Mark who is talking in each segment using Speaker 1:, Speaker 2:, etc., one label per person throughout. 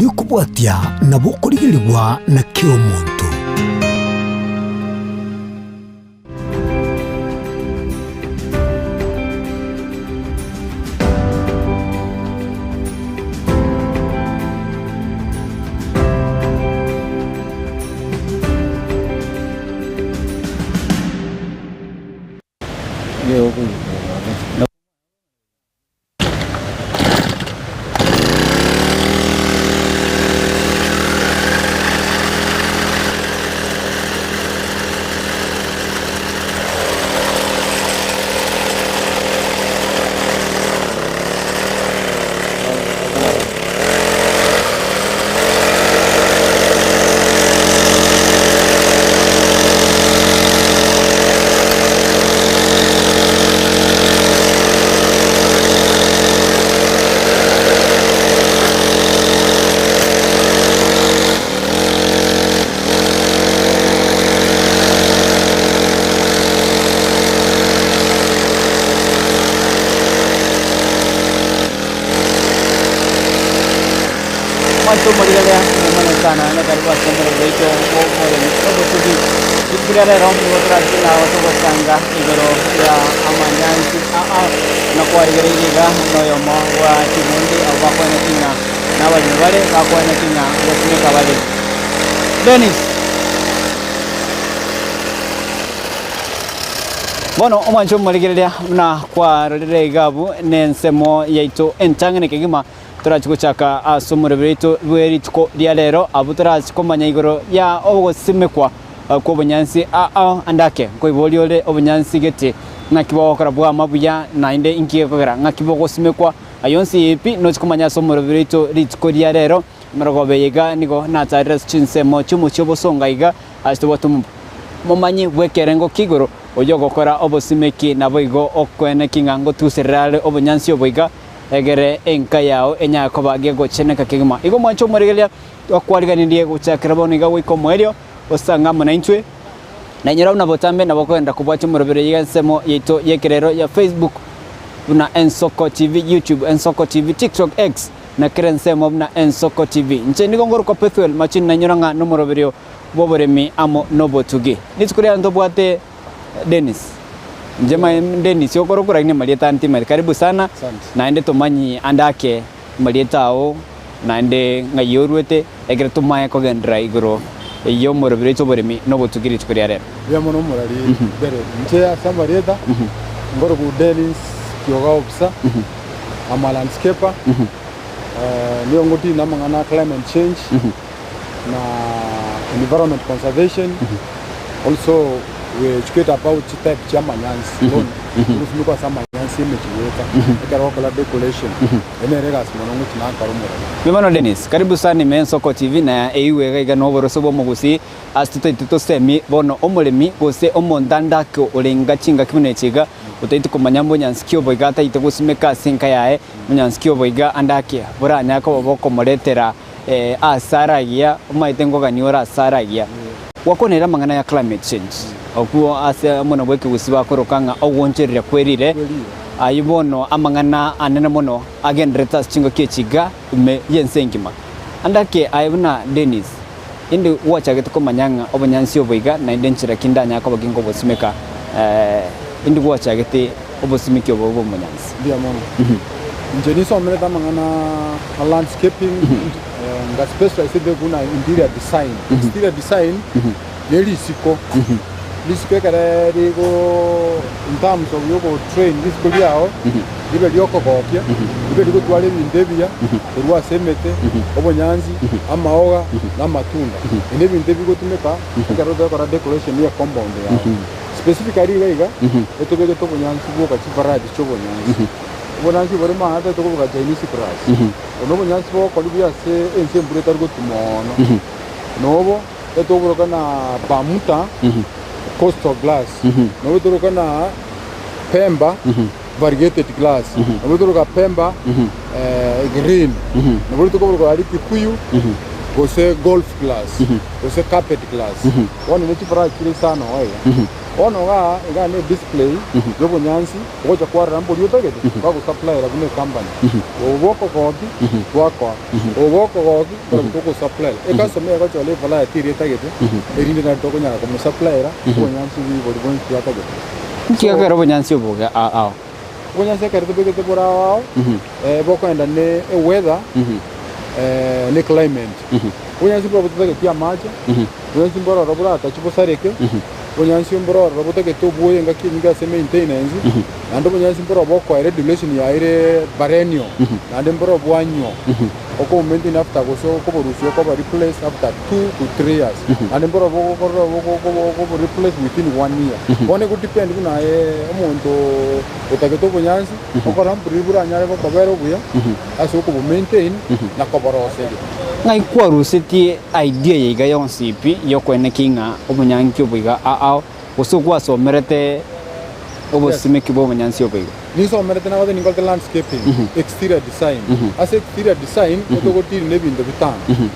Speaker 1: Oyokobwatia nabo okorigerigwa na kera omonto.
Speaker 2: Mwanche omorigereria omonene sana naende karibu ase omorero oito bw'omoremi obotugi. Rituko ria rero nigo torache nao togosanga igoro ya amanyansi aa na kwarigereirie iga noyomo bwa chibundi abwo bakwaneti ng'a nabaremi bare bakwaneti ng'a ngosimeka bare. Dennis. Bono omwanche omorigereria buna kwarorire iga abwo nensemo yaito entang'ani kegima Torachi gochaka ase omorabiro oito bwe rituko ria rero, abwo torachi komanya igoro ya ogosimekwa kw'obonyansi ao ande ake. Nkoiboria ore obonyansi gete, ng'aki bogokora bwama buya, naende inki gekogera ng'aki bogosimekwa? Ayio onsi pi nochi komanya ase omorabiro oito rituko ria rero. Emerogoba eye iga nigo natarire ase chinsemo chi'omochie obosonga iga, ase tobwate omomanyi bw'ekerengo kia igoro, oyio ogokora obosimeki, naboigo okweneki ng'a ngotuserera are obonyansi obo iga, Egere enka yao enyare koba gegocheneka kegima. Igo mwanche omorigereria, twakwariganirie gochakera bono iga goika omoerio, osange amo naintwe. Na inyora buna botambe nabo okogenda kobwatia omoroberi iga ensemo yaito y'ekerero ya Facebook buna Ensoko TV, YouTube Ensoko TV, TikTok, X na kera ensemo buna Ensoko TV. Inche nigo ngorokwa Pethuel Machini nainyora ng'a nomoroberio bw'oboremi amo nobotugi. Rituko riane ntobwate Dennis. Inche mae Dennis okorokwa lakini amarieta ande timanyeti. Karibu sana
Speaker 3: Asante.
Speaker 2: naende tomanyi ande ake amarieta ao naende ng'ai oruete ekero tomaye kogenderera igoro y'omorobiri oito oboremi na obotugi rituko ria rero.
Speaker 3: Mbuya mono omorari mbere. Inche ase amarieta nkorokwa Dennis Kioga Officer, I'm a landscaper, nigo ngotinda amang'ana a climate change na environment conservation, also we educate about chitype chia amanyansi bono ogosimekwa ase amanyansi emechie goeta ekero ogokora decoration eye nere egasi mono ngochi nakora omorero.
Speaker 2: Mbuya mono Dennis, karibu sana ime Ensoko TV na eywe iga iga noboroso bw'omogusii ase totaete tosemi bono omoremi gose omontandake orenga chingaki buna echi iga otaete komanya mbonyansi ki obo iga ataete gosimeka ase enka yaye bonyansi ki obo iga ande ake boranyare koba bokomoretera Asara agiya, omanyete nkogania ore asara agiya. Gwakwanire amang'ana ya climate change, okwo ase omonwa bw'ekegusii bakoroka ng'a ogoonchoreria kwerire, ayio bono amang'ana anene mono agendererete ase chingaki echi iga ime y'ense engima. Ande ake aye buna Dennis, indi gwachagete komanya ng'a obonyansi obo iga naende nchera ki ndanyare koba ginkobosimeka, indi gwachagete obosimeki obo bw'omonyansi?
Speaker 3: Mbuya mono. Inche nisomerete amang'ana a landscaping, nga specialise buna interior design. Exterior design ne risiko, risiko ekere rigo in terms of yogo train risiko riao ribe riokogokia, ribe rigotwara ebinto ebiya korwa ase emete, obonyansi, amaoga na amatunda. Ebi nebinto ebigotumeka ekero togokora decoration ya ecompound yao. Specifically iga iga, etobegete obonyansi bwoka chivaradi chi'obonyansi. Obonyansi bore maate tokoboka Chinese grass. Obo nobonyansi bogokori buya ase ense embura etari gotwa moono. Nobo etoboroka na Bermuda coastal grass. Nobo etoroka na Pemba variegated grass. Nobo etoroka Pemba green. Nobo tokoboroka aria Kikuyu. gose golf grass, gose carpet grass. Bono ne chifarachi chire isano iga iga. Bono igaa igaa ne display ya obonyansi, ogocha kwarora mbori otagete, bagosupplyera buna ecompany. Obo bokogoki, twakoa, obo bokogoki, barabwo togosupplyera. Ecustomer egochora evariety eria etagete, erinde nari tokonyara komosupplyera obonyansi bori bwensi atagete.
Speaker 2: Nki gekogera obonyansi obo iga ao?
Speaker 3: Obonyansi ekero tobegete bore ao ao, bokoenda ne eweather, ne climate. Obonyansi mboro bototageti amache, obonyansi mboro ororo boratachi bosareke, obonyansi mboro ororo botagete obwoyo engaki enyinge ase maintenance, naende obonyansi mboro bokoera eduration yaye ere perennial, naende mboro bwanywa, okobo maintain after gose okoborusia okoba replace after 2 to 3 years, naende mboro bogokorora okobo replace within one year. Bono ego depend buna aye omonto otagete obonyansi, okora mbori boranyare gokobera obuya ase okobo maintain na koboroseria.
Speaker 2: Ng'ai kwarusetie idea eye iga yonsi pi yokoenekia ng'a obonyanki obo iga ao gose gwasomerete obosimeki bwa obonyansi obo iga?
Speaker 3: Ninsomerete nagote ninkorete landscaping, exterior design. Ase exterior design otogotiri na ebinto bitano.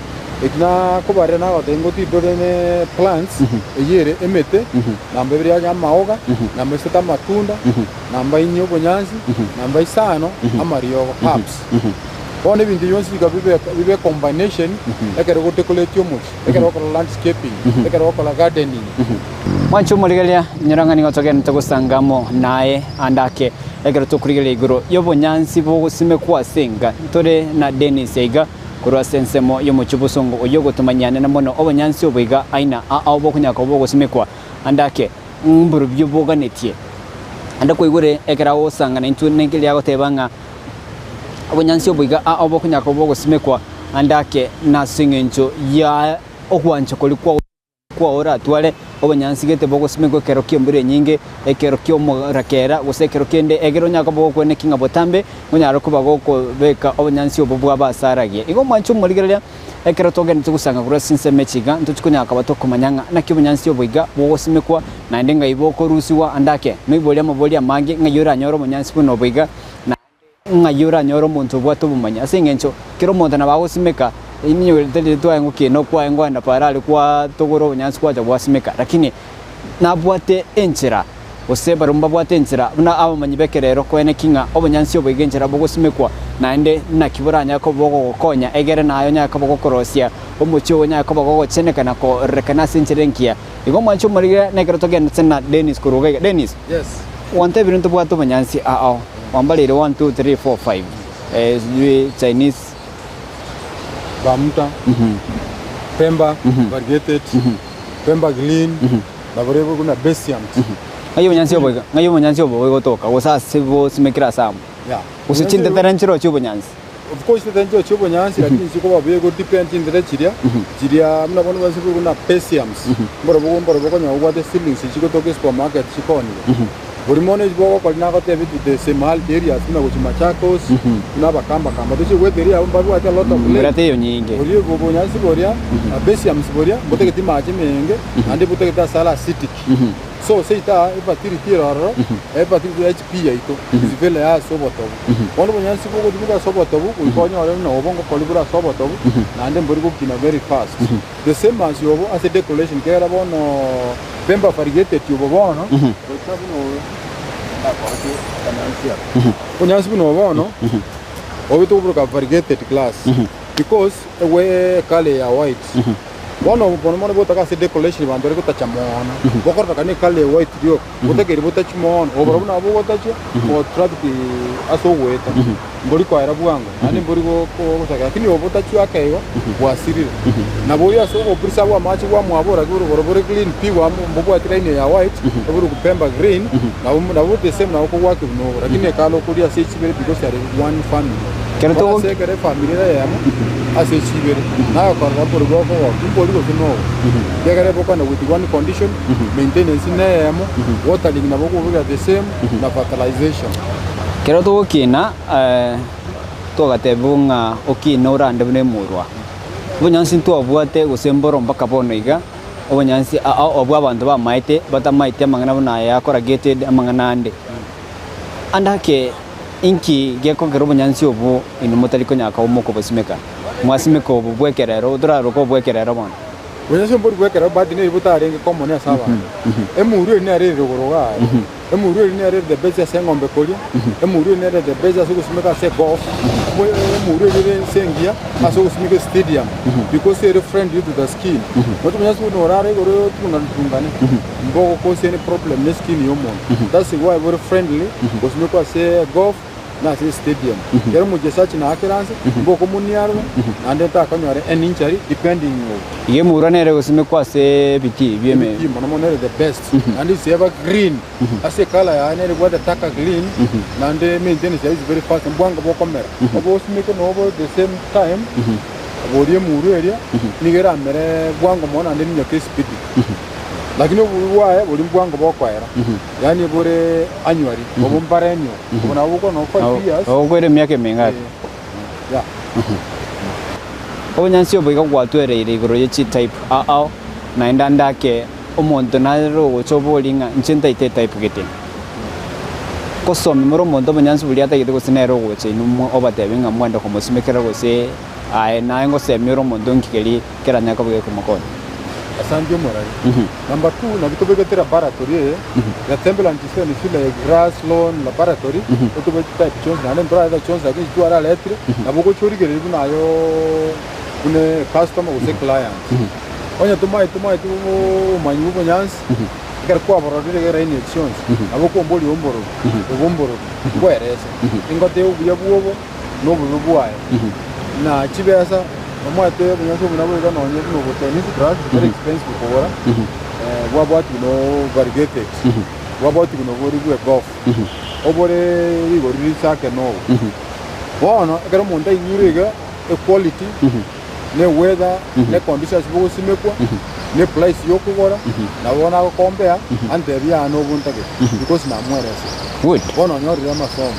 Speaker 3: Eki nakobarera nagotebia ngotiri tore ne plants eyio ere emete, namba ibere yaye amaoga, namba isato amatunda, namba inye obonyansi, namba isano amariogo, herbs. Bono ebinto ebi bionsi goika bibe bibe combination ekero ogodecorate omochie, ekero ogokora landscaping, ekero ogokora gardening.
Speaker 2: Mwanche omorigereria, inyora ng'a nigo togenderete gosanga amo naye ande ake, ekero tokorigereria igoro y'obonyansi bogosimekwa ase enka. Ntore na Dennis aiga korwa ase ensemo y'omochie obosongo oyio ogotomanyia anene mono obonyansi obo iga aina ao bokonyara koba bogosimekwa ande ake mborobio boganetie. Ande kwaigure ekero agosanga naintwe nekeria agoteba ng'a obonyansi obo iga ao bokonyara koba bogosimekwa ande ake nase eng'encho ya ogwancha koria kwa Kwao oratware obonyansi gete bogosimekwa ekero ki'embura enyinge, ekero ki'omorakera, gose ekero kende, ekero onyare koba gokweneki ng'a botambe onyare koba gokobeka obonyansi obwo bwaba ase aragie. Igo omwanche omorigereria, ekero togenderete gosanga korwa ase chinsemo echi iga, ntochi konyara koba tokomanya ng'a naki obonyansi obo iga bogosimekwa, naende ng'ai bokorusigwa ande ake. Noiborie amaborio amange ng'ai oranyore obonyansi buna obo iga, na. Ng'ai oranyore omonto obwate obomanyi? Ase engencho kera omonto nabo agosimeka, inwe tari twaye ngokina okwaye ngoenda para aria kwatogora obonyansi kwacha gwasimeka, lakini nabwate enchera gose barabwo mbabwate enchera buna abamanyi b'ekerero koeneki ng'a obonyansi obo iga enchera bogosimekwa naende naki boranyare koba bogogokonya egere naye onyare koba gokorosia omochie oo onyare koba gogocheneka na kororekana ase enchera engiya. Igo omwanche omorige nekero togendete na Dennis korwa iga iga. Dennis.
Speaker 3: Yes.
Speaker 2: Gwantebirie ntobwate obonyansi ao. Wambareire one, two, three, four, five. Eh, sijui Chinese.
Speaker 3: Bamuta, Pemba variegated, Pemba green, nabo buna Besiant.
Speaker 2: Ng'ai obonyansi obo iga? Ng'ai obonyansi obo bogotoka gose ase bosimekire ase amo?
Speaker 3: Yeah.
Speaker 2: Gose chintetere nchiroo chi'obonyansi?
Speaker 3: Of course chintetere nchiroo chi'obonyansi lakini chikoba buya igo depend chintetere chiria chiria buna bono bonsi buna Pesiams. Mborobo mborobo okonyora obwate seedlings chigotoka esupermarket chikoonigwa. Bori mono eki bogokora nagotebetie the same hali areas buna gochia Machakos, buna abakamba kamba tochie goeta eria abwo mbabwate a lot of
Speaker 2: Mbura
Speaker 3: land.
Speaker 2: teiyo nyinge.
Speaker 3: Boria obonyansi boria, besiams boria, mbotageti mache menge, naende botagete ase are acidic. So seito aa efertility ere ororo, efertility ya HP yaito is very high ase obotobu. Bono obonyansi bogotumeka ase obotobu, goika onyore buna obo ngokori bore ase obotobu, naende mbori gokina very fast. The same as obo ase decoration, kera bono Bemba variegated obo bono, goika buna oyo ndakorokie akanyansi aka. Obonyansi buna obo bono, obe tokoboroka variegated grass because egwe colour ya white. Bono obo bono mono botaka ase decoration banto bare gotacha mono, bokororeka ne colour ya white rioka, botakeire botachi mono, obo barobwo nabo bogotacha bo attract ase ogoeta, mbori koera bwango, naende mbori go gosakera lakini obo botachwe ake igo, bwasirire. Nabo oyo ase ogopreserve amache bwamwabora ki orogoro bore clean pi bwa mbobwati line ya white, obore kupemba green, nabo nabo the same nabo kogwaki buna obo, lakini ekalo okoria ase echibere because are one family.
Speaker 2: Kero
Speaker 3: Bono
Speaker 2: togo
Speaker 3: ase ekero efamiri ere eyemo ase echibere, naye okorora mbori bokogokia, mbori gose nobo. Ekiagera ebokana with one condition, maintenance neyemo, watering nabo okobeka the same, na fertilization.
Speaker 2: Kero togokina twagatebigwa ng'a okine orande buna emurwa. Obonyansi ntwabwate gose mboro mpaka bono iga, obonyansi ao obwo abanto bamaete batamaeti amang'ana buna aya akorageted amang'ana ande. Ande ake. Inki gekogera obonyansi obwo inwe motari konyara koba mokobosimeka? Mwasimeka obo bw'ekerero, toraroke obw'ekerero bono.
Speaker 3: Obonyansi obo mbori bw'ekerero but neri botarenge common ase abanto. Emuru eri nere ere igoro iga aye. Emuru eri nere ere the best ase eng'ombe koria, emuru eri nere the best ase ogosimeka ase egolf, emuru eri ere ense engiya ase ogosimeka estadium because ere friendly to the skin. Omanyete obonyansi buna orare igoro oturungane turungane, mbogokosia any problem na eskin ya omonto. That's why bore friendly gosimekwa ase egolf na ase estadium. Ekero omochesachi naakera anse, mbokomonia aroro, naende takonyora any injury depending obo.
Speaker 2: Iga emurwa nere gosimekwa ase ebitii bi'eme.
Speaker 3: Ebitii mono mono ere the best. Naende is ever green. Ase ecolour yaye nere ebwate darker green, naende maintenance yaye is very fast, mbwango bokomera. Obo osimeke nobo the same time, boria emurwa eria, nigo eramere bwango mono naende ninyoke espeedy. Lakini obobe bwaye bori mbwango bokoera, yaani bore annually, obo mperennial, obo nabo bokona no 5 years.
Speaker 2: Ogokoira emiaka emengaki.
Speaker 3: Yeah.
Speaker 2: Obonyansi obo iga gwatwereire igoro ye chitype ao ao, naende ande ake omonto nare ogocha oborie ng'a inche ntaete etype gete. Kosomia more omonto obonyansi boria atagete gose nere ogocha inwe mwe obatebie ng'a mwende komosimekera gose aye naye ngosemia ore omonto nki keria keranyare koba gekomokonya.
Speaker 3: Asante omorari. Number two, naki tobegete laboratory eye, ya Tembeland Chiseni Shule Grass Lawn Laboratory, otobeke chitype chionsi naende ntorareta chionsi lakini echio twararetire, nabo ogochia origereria buna aye buna ecustomer gose eclient. Onye tomaeti tomaeti obomanyi bwa obonyansi, ekero kwabororire iga eraini echi chionsi, nabo okomboria obo mborobi, obo mborobi, nkwerese. Ingotebe obuya bwobo na obobe bwaye. Na chibesa, omanyete obonyansi obo nabo iga nonye buna obo Chinese grass, very expensive kogora, bwabwatigwa no variegated, bwabwatigwa na obori bwe golf, obore rigori risake nobo. Bono ekero omonto aigure iga equality, na eweather, na econditions bogosimekwa, na eprice yokogora, nabo bono agokompea, antebie yaya nobo ntagete, because namwerese.
Speaker 2: Good.
Speaker 3: Bono onyorire amasomo.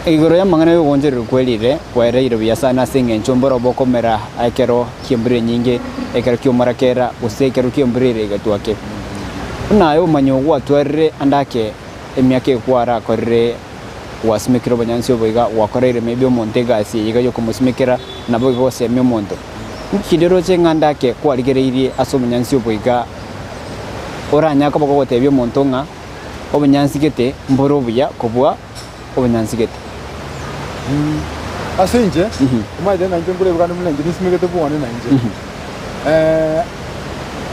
Speaker 2: Igoro y'amang'ana y'ogoonchoreria kwerire, kwaereire buya sana ase engencho mboro bokomera ekero ki'embura enyinge, ekero ki'omorakera, gose ekero ki'embura ere egatwa ake. Buna aye omomanyi ogwatwarire ande ake emiaka ekwarakorire gwasimekire obonyansi obo iga, gwakoreire maybe omonto egasi eye iga yokomosimekera, nabo iga gosemia omonto. Nki riroche ng'a ande ake kwarigereirie ase obonyansi obo iga oranyare koba kogotebia omonto ng'a obonyansi gete mbore obuya kobua obonyansi gete.
Speaker 3: Ase inche, omanyete ng'a inche nkoreba kande buna inche nisimegete bwane na inche.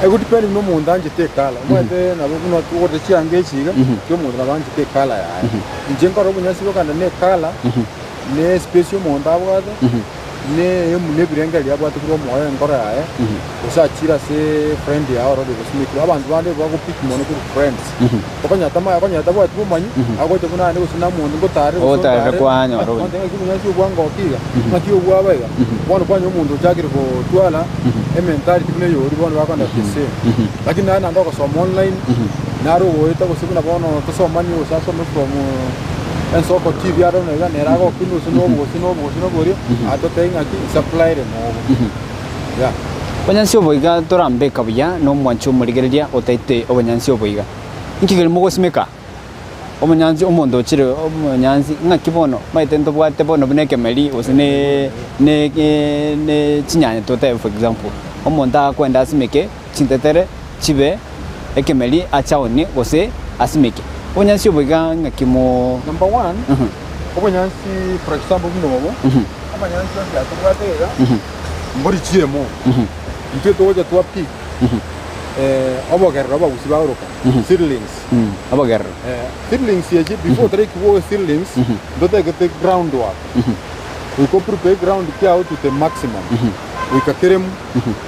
Speaker 3: Egodepend buna omonto anchete ecolour, omanyete nabo buna togorete chianga echi iga, kera omonto nabo anchete ecolour yaye. Inche nkorora obonyansi bokogenda na ecolour, na espace omonto abwate, na emu na ebirengererio abwate korwa omoyo enkoro yaye, gose achire ase friend yaye already gosimekire. Abanto bande bagopick mono korwa friends, okonyora tama okonyora tabwati bomanyi, agocha buna aye gose na omonto ngotarere gose
Speaker 2: Ogotarera
Speaker 3: ontarere,
Speaker 2: kwanyora obomanyi.
Speaker 3: onte ng'aki obonyansi obwo bwangokia iga, ng'aki obwaba iga. Bono kwanyora omonto ochakire gotwara ementality buna eyoria bono bakogenda the same. Lakini naye naende ogosoma online, naro ogoeta gose buna bono tosomanie gose asome from ensoko TV aro na iga nere agokina gose na obo gose na obo gose na oboria, atotebie ng'aki supply-re nobo. Yeah.
Speaker 2: Obonyansi obo iga torambeka buya na omwanchi omorigereria otaete obonyansi obo iga. Inki keria mogosimeka? Omonyansi omonto ochire omonyansi ng'aki bono omanyete ntobwate bono buna ekemeri gose ne ne ne chinyanya totebe for example, omonto akwenda asimeke chintetere chibe ekemeri ache aonie gose asimeke. Obonyansi obo iga ng'aki mo
Speaker 3: Number one, obonyansi for example buna obo, amanyansi onsi aya tobwate iga, mbori chiemo, intwe togocha twa pick obogerero abagusi baoroka, seedlings.
Speaker 2: Obogerero.
Speaker 3: Seedlings echi before otarekigwa seedlings, ntotagete ground work. Goika oprepare ground kiago to the maximum. Goika keremu,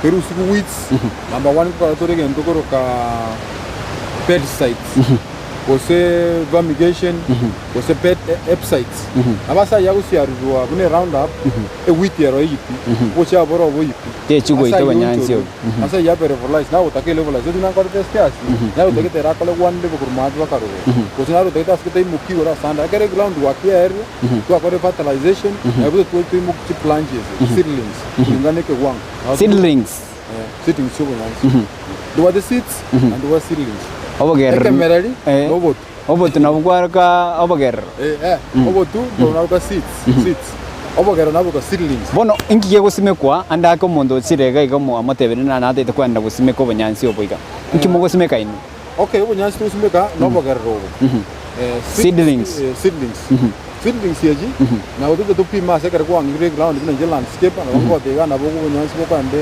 Speaker 3: kerusiwe weeds, number one nkokora tore egento koroka pesticides, gose fumigation, gose pet herbicides. Nabo ase ayio agosiarurwa buna eround up, ewheat ero eyio pi, ogochia aboro oboyio pi.
Speaker 2: Techi goita obonyansi obo.
Speaker 3: Ase ayio abe levelized, nagotaka elevelized, gose nakorete ase ase, narotagete ere akore one level korwa maate mpaka rogoro, gose narotagete ase taimoki igoro ase ande. Ekero eground work yaerire, twakora efertilization, nabo totware toimoki chiplanches, seedlings, kulingana na ekewango. Nabo
Speaker 2: Seedlings.
Speaker 3: Eh, seedlings chia obonyansi. Ndobwate seeds, naende ndobwate seedlings.
Speaker 2: Obogerero.
Speaker 3: Ekemereri,
Speaker 2: Eh.
Speaker 3: na obotu.
Speaker 2: Obotu nabwo bwaroka obogerero.
Speaker 3: Eh, eh, obotu mboro naroka seeds, seeds. Obogerero naboka seedlings.
Speaker 2: Bono inki kegosimekwa ande ake omonto ochire iga iga omo amotebire na natagete kwenda gosimeka obonyansi obo iga. Inki mogosimeka inwe?
Speaker 3: Okay, obonyansi togosimeka nobogerero obo. Eh, seed-
Speaker 2: Seedlings.
Speaker 3: eh, seedlings. Seedlings echi, nabo toche topime ase ekero kwang'irire eground buna inche landscape, nabo ngoteba iga nabo obonyansi bokoenda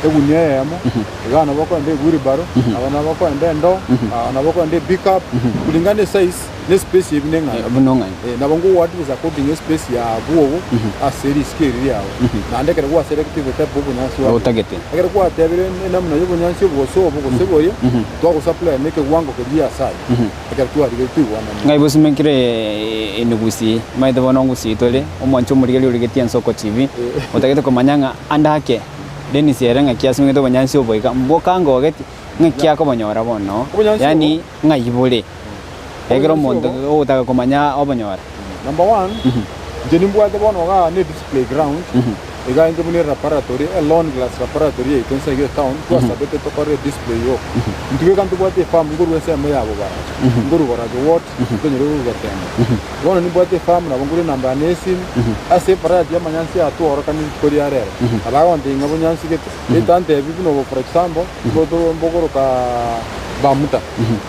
Speaker 3: egunia eyemo, iga nabo bokoenda ewheelbarrow, aba nabo bokoenda endoo, aba nabo bokoenda epickup, kulingana ne esize ne espace ebi neng'ana.
Speaker 2: Buna ong'ani.
Speaker 3: Eh, nabo ngogoadvise according espace yago obo ase risiko eri riago. Naende ekero gwaselectire type obonyansi oagete.
Speaker 2: Otagete.
Speaker 3: Ekero gwatebire enamna ya obonyansi obo gose obo gose boria, twagosupply na ekewango keria ase ayio. Ekero twarigereria toigwananire.
Speaker 2: Ng'ai bosimekire emegusii, omanyete bono ngusii tore, omwanchi omorigereria origetie ensoko TV, otagete komanya ng'a ande ake Dennis ere ng'aki asimegete obonyansi obo iga, mboka ngogeti, ng'aki akobonyora bono,
Speaker 3: Obonyansi
Speaker 2: yaani ng'ai bore, ekero
Speaker 3: Obonyansi
Speaker 2: omonto
Speaker 3: obo.
Speaker 2: ogotaka komanya obonyora.
Speaker 3: Number one, inche nimbwate bono igaa ne display ground, iga inche buna elaboratory, elawn glass laboratory yaito inse iga etown, twasabete tokore edisplay yoka. Intwe bweka ntobwate efarm nkorwa ensemo ya Bobaracho, nkorwa Boracho ward, ntonyore korwa Gatembe. Bono nimbwate efarm nabo nkore enamba yane ya esimu, ase evariety y'amanyansi aya twaorokania rituko ria rero, nabo agontebia ng'a bonyansi gete, gete antebi buna obo for example, nigo mbokoroka Bamuta,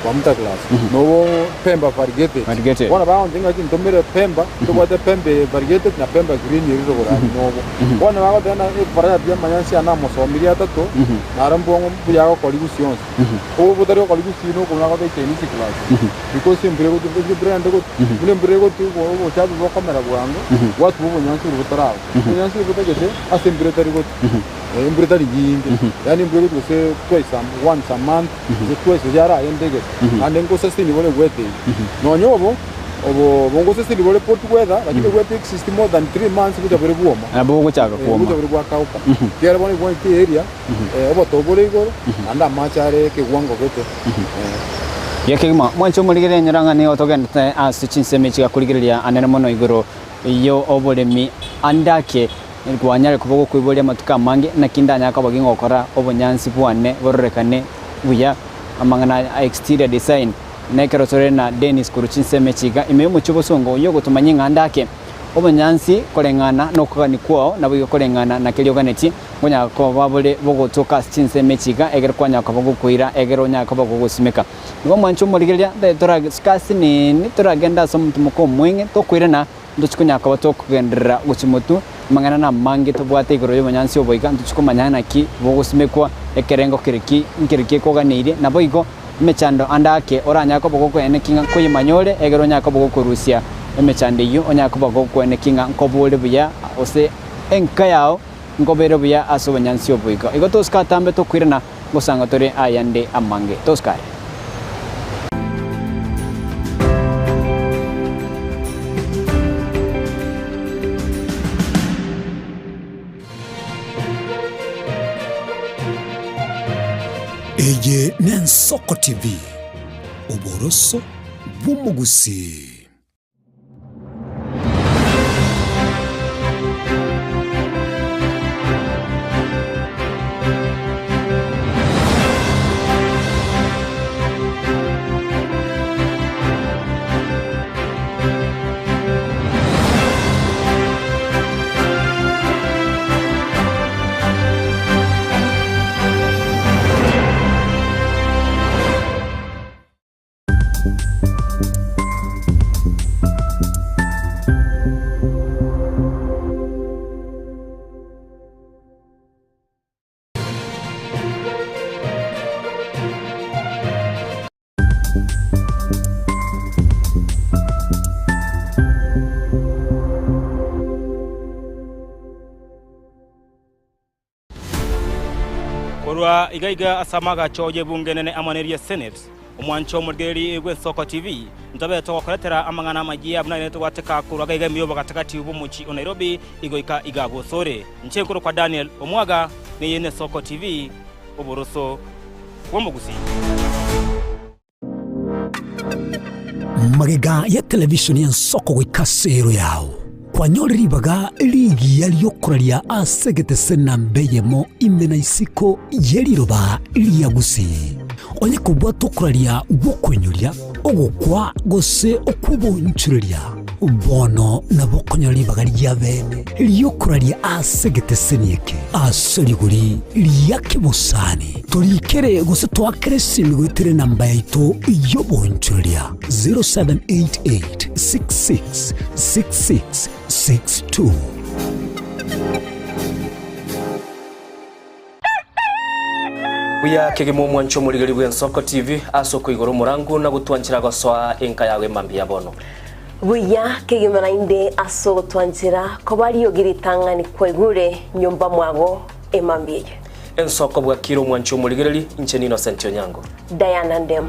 Speaker 3: Bamuta class, nobo Pemba variegated.
Speaker 2: Variegated.
Speaker 3: Bono bagontebia ng'a ntomere Pemba, ntobwate Pemba eye variegated na Pemba green eria rogoro aria nobo. Bono bagoteba ng'a evariety y'amanyansi aya namosomirie atato, naro mbwang'u mbuya agokora gusii onsi. Obo botari gokora gusii nokobuna gote Chinese class. Because embura egotwa, embura naende egotwa, buna embura egotwa obochafu bokomera bwango, bwatuba obonyansi oria botaraba. Obonyansi oria botagete ase embura etari gotwa. Embura etari nyinge, yaani embura egotwa gose twice a once a month, gose twice gose yaragende egese, naende ngosustain bore egwete eyio. Nonya obo, obo bongosustain bore pot weather, lakini egwete exist more than 3 months gocha bore bwoma.
Speaker 2: Nabo bogochaka
Speaker 3: Eh,
Speaker 2: kwoma.
Speaker 3: gocha bore bwakauka. Ekiagera bono egwete area, obotobu bore igoro, naende amache are ekewango gete.
Speaker 2: Buya kegima, mwanche omorigereria nyora ng'a nigo togendete ase chinsemo echi gakorigereria anene mono igoro y'oboremi ande ake Kwanyare koba gokoiboria amatuko amange, naki ndanyare koba gingokora obonyansi bwane bororekane buya, amang'ana a exterior design. Na ekero tore na Dennis korwa chinsemo echi iga, ime y'omochie obosongo oyio ogotomanyia ng'a ande ake obonyansi koreng'ana nokogania kwao naboigo koreng'ana na keria oganetie, nkonyara koba bore bogotoka ase chinsemo echi iga egere kwanyara koba gokoira egere onyare koba gogosimeka. Igo mwanche omorigereria, torasuke ase nini, toragende ase omotumoka omweng'e, tokoirana. Ntochi konya koba tokogenderera gochia motwe, amang'ana namange tobwate igoro y'obonyansi obo iga, ntochi komanya naki bogosimekwa, ekerengo kere ki, nkere ki ekoganeirie, naboigo emechando ande ake oranyare koba gokoeneki ng'a nkoyemanya ore, egere onyare koba gokorusia emechando eyio, onyare koba gokoeneki ng'a nkoba ore buya, gose enka yao nkoba ere buya ase obonyansi obo iga. Igo tosike atambe tokoirana ngosanga tore ayande amange. Tosike are.
Speaker 1: Eye n'Ensoko TV, oboroso bw'omogusii.
Speaker 4: Korwa iga iga ase amagacho y'ebunge enene amo neria Senate, omwancho omorigereria bw'Ensoko TV, ntobe togokoretera amang'ana amayia buna aye togwateka korwa iga iga ime y'obogatagati bw'omochie o Nairobi igoika iga bosore. Inche nkorokwa Daniel Omwaga, neye n'Esoko TV, oboroso bw'omogusii.
Speaker 1: Magega ya televisheni y'ensoko goika ase ero yao, kwanyore ribaga rigiya ri'okoraria ase egetese namba eyemo ime na isiko ye riroba ria Gusii. Onye kobwata okoraria gw'okoinyoria, ogokwa gose okw'oboonchoreria, bono nabo okonyora ribaga ria bene ri'okoraria ase egeteseni eke ase rigori ria kebosani. Torikere gose toakere esimi goetera enamba yaito y'oboonchoreria 0788 66 66 62.
Speaker 5: Buya kegima omwanche omorigeri bw'Ensoko TV ase okoigora omorangu na gotwanchera gosoa enka yago emambia ya bono.
Speaker 6: Buya kegima naende ase ogotwanchera koba riogi ritang'ani kwaigure nyomba mwago emambia eye.
Speaker 5: Ensoko bwakire omwanche omorigereri, inche n'Innocent Onyango.
Speaker 6: Diana Ndemo.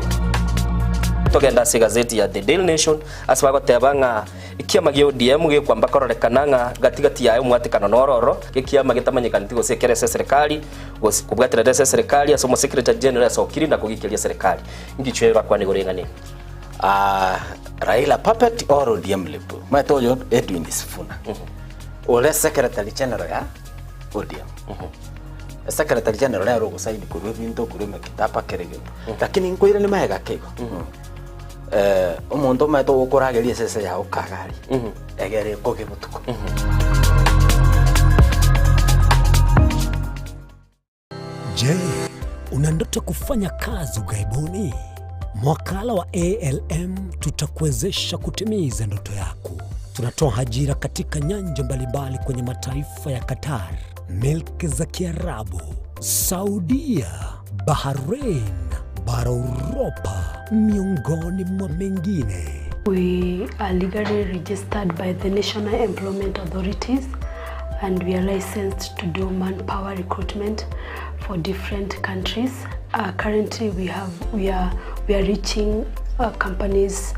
Speaker 5: Togende ase egazeti ya The Daily Nation ase bagoteba ng'a Ekiama gia ODM gekwamba kororekana ng'a gati gati yaye omwatekano noro oro, gekiama getamanyekaneti gose ekere ase eserekari, gose kobwaterera ase eserekari ase omosecretary general asokiri na kogikeria eserekari. Inki chio bakwana igoro y'eng'ana eye?
Speaker 7: Ah, Raila puppet or ODM lip. Omanyete oyo Edwin Sifuna. Ore secretary general ya ODM. Secretary general nere ogosaini korwa ebinto korwa emekitaba kere egento. Lakini nkoirania magega ake igo. Omonto omanyete ogokorageria esese yao kagari, egere ekoge botuko.
Speaker 1: Je, una ndoto kufanya kazi ughaibuni? Mwakala wa ALM tutakuwezesha kutimiza ndoto yako. Tunatoa ajira katika nyanja mbalimbali kwenye mataifa ya Qatar, milki za Kiarabu, Saudia, Bahrain, bara Uropa, miongoni mwa mengine.
Speaker 8: We are legally registered by the National Employment Authorities and we are licensed to do manpower recruitment for different countries. Uh, currently we have we are we are reaching uh, companies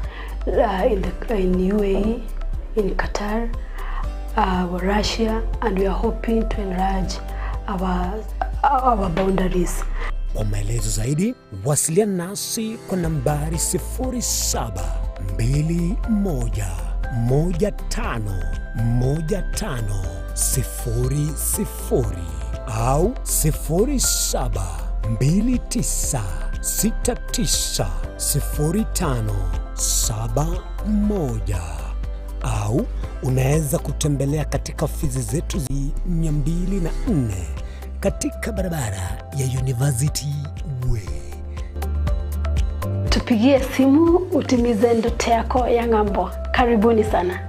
Speaker 8: uh, in the in UAE, in Qatar, uh, Russia and we are hoping to enlarge our our boundaries.
Speaker 1: Kwa maelezo zaidi wasiliana nasi kwa nambari 0721151500 au 0729690571 au unaweza kutembelea katika ofisi zetu 204 katika barabara ya University Way.
Speaker 8: Tupigie simu utimize ndoto yako ya ng'ambo. Karibuni sana.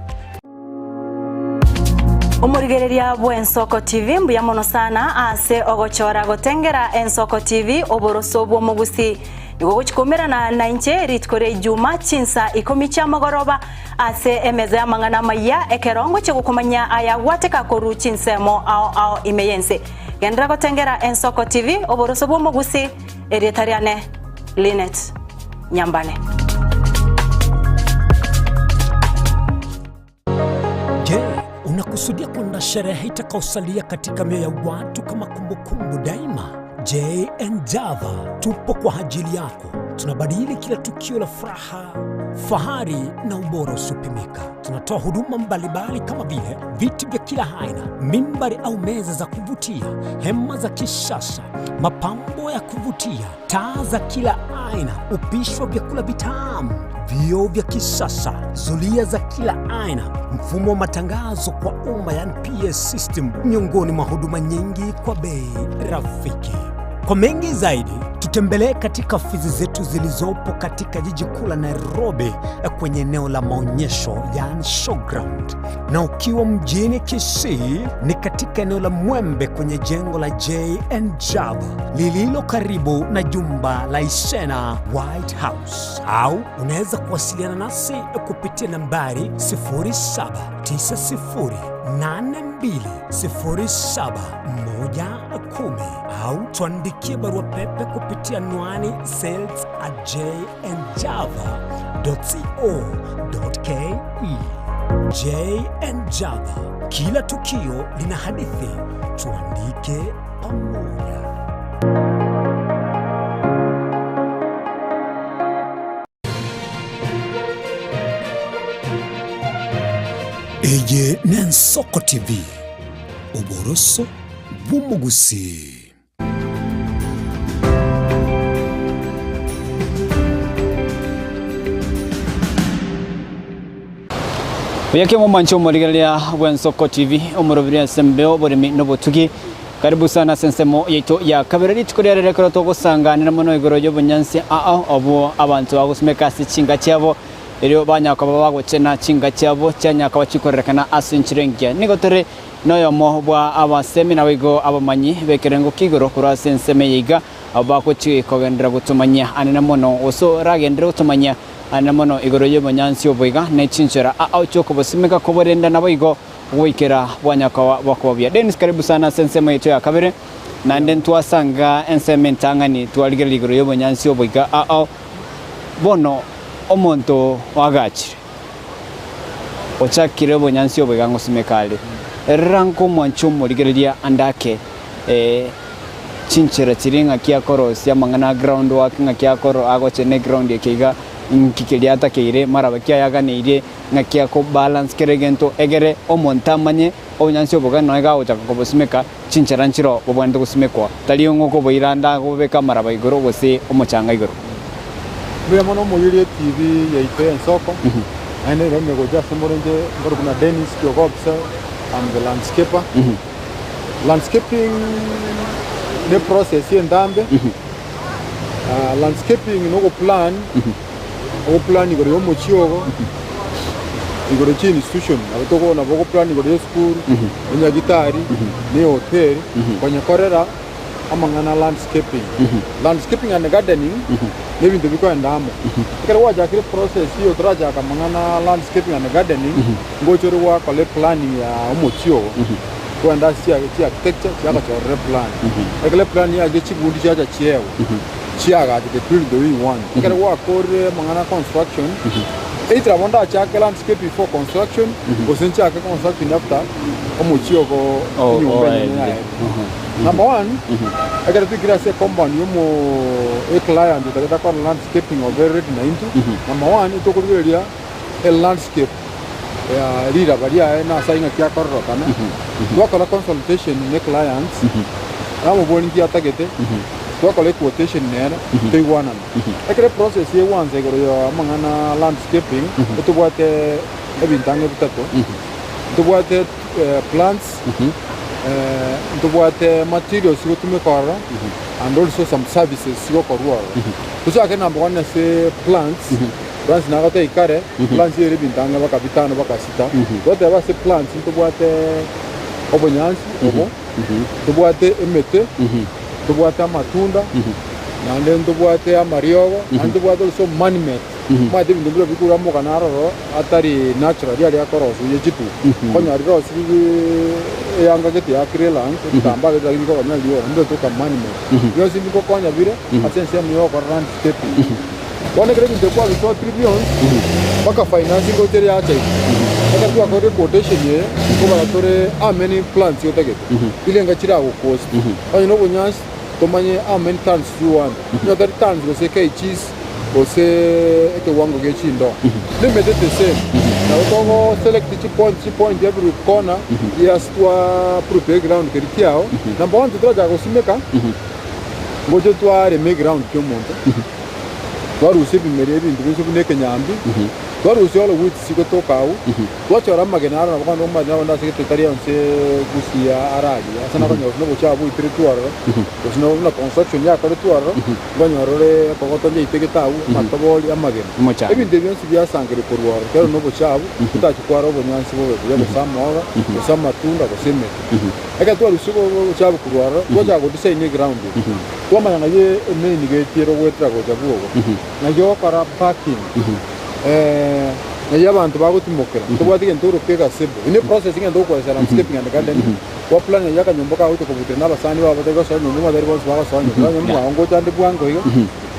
Speaker 9: Omorigereria bw'Ensoko TV mbuya mono sana ase ogochora gotengera Ensoko TV oboroso bw'omogusi. Nigo ogochia koumerana nainche rituko ria Ijuma chinsa ikomi chiamagoroba ase emeza y'amang'ana amayia ekero ngochia gokomanya ayagwateka korwa chinsemo ao ao ime y'ense. Genderera gotengera Ensoko TV oboroso bw'omogusi erieta riane Linet Nyambane.
Speaker 1: Je, unakusudia kuandaa sherehe itakayosalia katika mioyo ya watu kama kumbukumbu daima? JN Java tupo kwa ajili yako. Tunabadili kila tukio la furaha, fahari na ubora usiopimika. Tunatoa huduma mbalimbali kama vile viti vya kila aina, mimbari au meza za kuvutia, hema za kisasa, mapambo ya kuvutia, taa za kila aina, upishi wa vyakula vitamu, vioo vya kisasa, zulia za kila aina, mfumo wa matangazo kwa umma, yani PA system, miongoni mwa huduma nyingi kwa bei rafiki. Kwa mengi zaidi, tutembelee katika ofisi zetu zilizopo katika jiji kuu la Nairobi kwenye eneo la maonyesho yani showground, na ukiwa mjini Kisii ni katika eneo la Mwembe kwenye jengo la JN Java lililo karibu na jumba la Isena White House, au unaweza kuwasiliana nasi kupitia nambari 0790820710 au tuandikie barua pepe kupitia anwani sales at jnjava.co.ke. JN Java, kila tukio lina hadithi, tuandike pamoja. Eye n'Ensoko TV, oboroso bw'omogusii.
Speaker 2: Buya ki omomwancho omorigereria bw'Ensoko TV, omorobiri ase embeo, oboremi na obotugi. Karibu sana ase ensemo yaito ya kabere. Rituko ria rero ekero togosanganera mono igoro y'obonyansi ao obwo abanto bagosimeka ase chinka chiabo erio banya koba bagochena chinka chiabo chianya koba chikorerekana ase enchera engiya. Nigo tore noyomo bwa abasemi naboigo abamanyi b'ekerengo kia igoro korwa ase ensemo eye iga abwo bagochi kogenderera gotomanyia anene mono gose oragenderere gotomanyia Aye mono igoro y'obonyansi obo iga, ne chinchera ao chi'okobosimeka koborenda naboigo goikera bwanyakoba bwakoba buya. Dennis karibu sana ase ensemo yaito ya kabere, naende ntwasanga ensemo entang'ani twarigereria igoro y'obonyansi obo iga ao. Bono omonto oagachire, ochakire obonyansi obo iga ngosimeka are, rora nkomwancha omorigereria ande ake Chinchera chiria ng'aki akorosia amang'ana a ground work, ng'aki akoro agochena eground eke iga, nki keria atakeire, maraba ki ayaganeirie, ng'aki ako balance kera egento egere omonto amanye obonyansi obo gani nonye gagochaka kobosimeka, chinchera nchiroo bobwenerete gosimekwa, tari ng'a okoboira ande agobeka amaraba igoro gose omochanga igoro.
Speaker 3: Mbuya mono omoyori etv yaito y'ensoko, naende ere emegocha ase more inche nkorokwa buna Dennis Kiogo Officer, I'm the landscaper. Landscaping ne process entambe, landscaping no ogoplan, ogoplan igoro ya omochie ogo, igoro chia institution nabo togo nabo ogoplan igoro ya esukuru, enyagitari, na ehoteli, konyekorera amang'ana a landscaping. Landscaping and gardening, na ebinto bikoenda amo. Ekero gwachakire process eywo otarachaka amang'ana a landscaping and gardening, ngocha ore gwakora eplanning ya omochie ogo. Kwenda ase chia chia architecture chiagochorera eplan. Ekero eplan yachire chigundi chiacha chiegwa, chiagacha the building the way you want. Ekero gwakorire amang'ana a construction, either nabo ndachake landscape before construction, gose nchake construction after omochie ogo
Speaker 2: O-
Speaker 3: enyomba enyene
Speaker 2: oerire.
Speaker 3: yaerire. Number one, ekero twaikire ase ecompound ya omo eclient otagete akore landscaping obe ready naintwe, number one, tokorigereria elandscape ya riraba riaye na ase ng'aki akororokana, twakora consultation ne clients, namobori nki atagete, twakora equotation nere, toigwanana. Ekero eprocess egwansa igoro ya amang'ana landscaping, ntobwate ebinto ang'e bitato, ntobwate plants, ntobwate materials chigotumeka ororo, and also some services chigokorwa ororo. Tochake number one ase plants, Plants nagotebia kare, plants ere ebinto ang'e baka bitano baka sita. Twateba ase plants ntobwate obonyansi obo, ntobwate emete, ntobwate amatunda, naende ntobwate amariogo, naende ntobwate also man made. Omanyete ebinto mbire bikorwa amogano aroro atari natural aria akorosiwa ye chituko. Okonyora rirosiri eyanga gete ya clearance, ebitambaa gete lakini bikoganya rioro, mbire man made. Bionsi mbikokonya bire ase ensemo ya gokora landscaping. Bono ekero ebinto ebi kwabisotirie bionsi, mpaka finance ngocha ere yacha iga. Ekero twakorire quotation eye, nkobara tore how many plants otagete, rirenga chiragokost. Onye na obonyansi, tomanye how many tons you want. Onye tari tons gose kgs gose ekewango gie chindoo. Na emete the same. Nabo togo select chipoint chipoint every corner yes twa prepare ground keria kiao. Number one titorachaka gosimeka, ngocha twarema eground kia omonto. Twarusia ebimeria ebinto bionsi buna ekenyambi, twarusia all weeds chigotoka agwo, twachora amagena aro nabo kando omanyete nabo ase gete tari onsi gusii araria ase nakonyora gose nobochafu bwaiteretwe ororo, gose no buna construction yakoretwe ororo, nkonyora ore ekogoto nchaitegete agwo, amatobori, amagena.
Speaker 2: Omochanga.
Speaker 3: Ebinto ebi bionsi biasangereria korwa ororo, ekero nobochafu, totachi kwara obonyansi bobe buya gose amaoga, gose amatunda, gose emete. Ekero twarusia obochafu korwa ororo, twachaka godesign eground eye. Twamanya ng'ai emain gate ere ogoetera gocha bwogo, ng'ai ogokora parking, ng'ai abanto bagotimokera, tobwate egento oroke egasebo. Eye ne process egento ogokoresera landscaping and gardening, gwa plan ng'ai akanyomba kagocha kobutera na abasani babo batari gosoa nyomba, batari bonsi bagosoa nyomba, onye mwago ngocha ande bwango iga,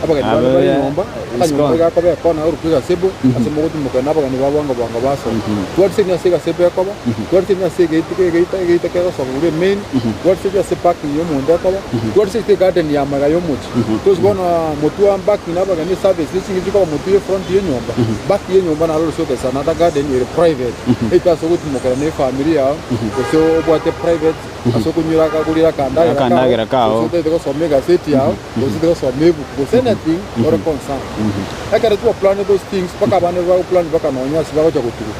Speaker 3: abageni bande bare nyomba, akanyomba iga akoba ekona orokwe egasebo, ase mogotimokera na abageni ba bwango bwango basoa. Twarisenia ase egasebo ekoba, twarisenia ase egate egeita egeita kegosoka korwa emain, twarisenia ase parking ya omonto ekoba, twarisenia egarden ya magega ya omochie. Tosi bono motwe parking na abageni eservice ne ching'iti chikoba motwe ye front ye enyomba, back ye enyomba naro orosie ogesa another garden ere private, ete ase ogotimokera na efamiri yao, gose obwate private ase okonywera akagorire akandagera kao,
Speaker 2: Akandagera kao.
Speaker 3: gose otagete gosoma egaseti yao, gose otagete gosoma ebuku, gose anything ore concerned. Ekero twa plan those things mpaka abana bago plan mpaka nonya ase bagocha gotuga.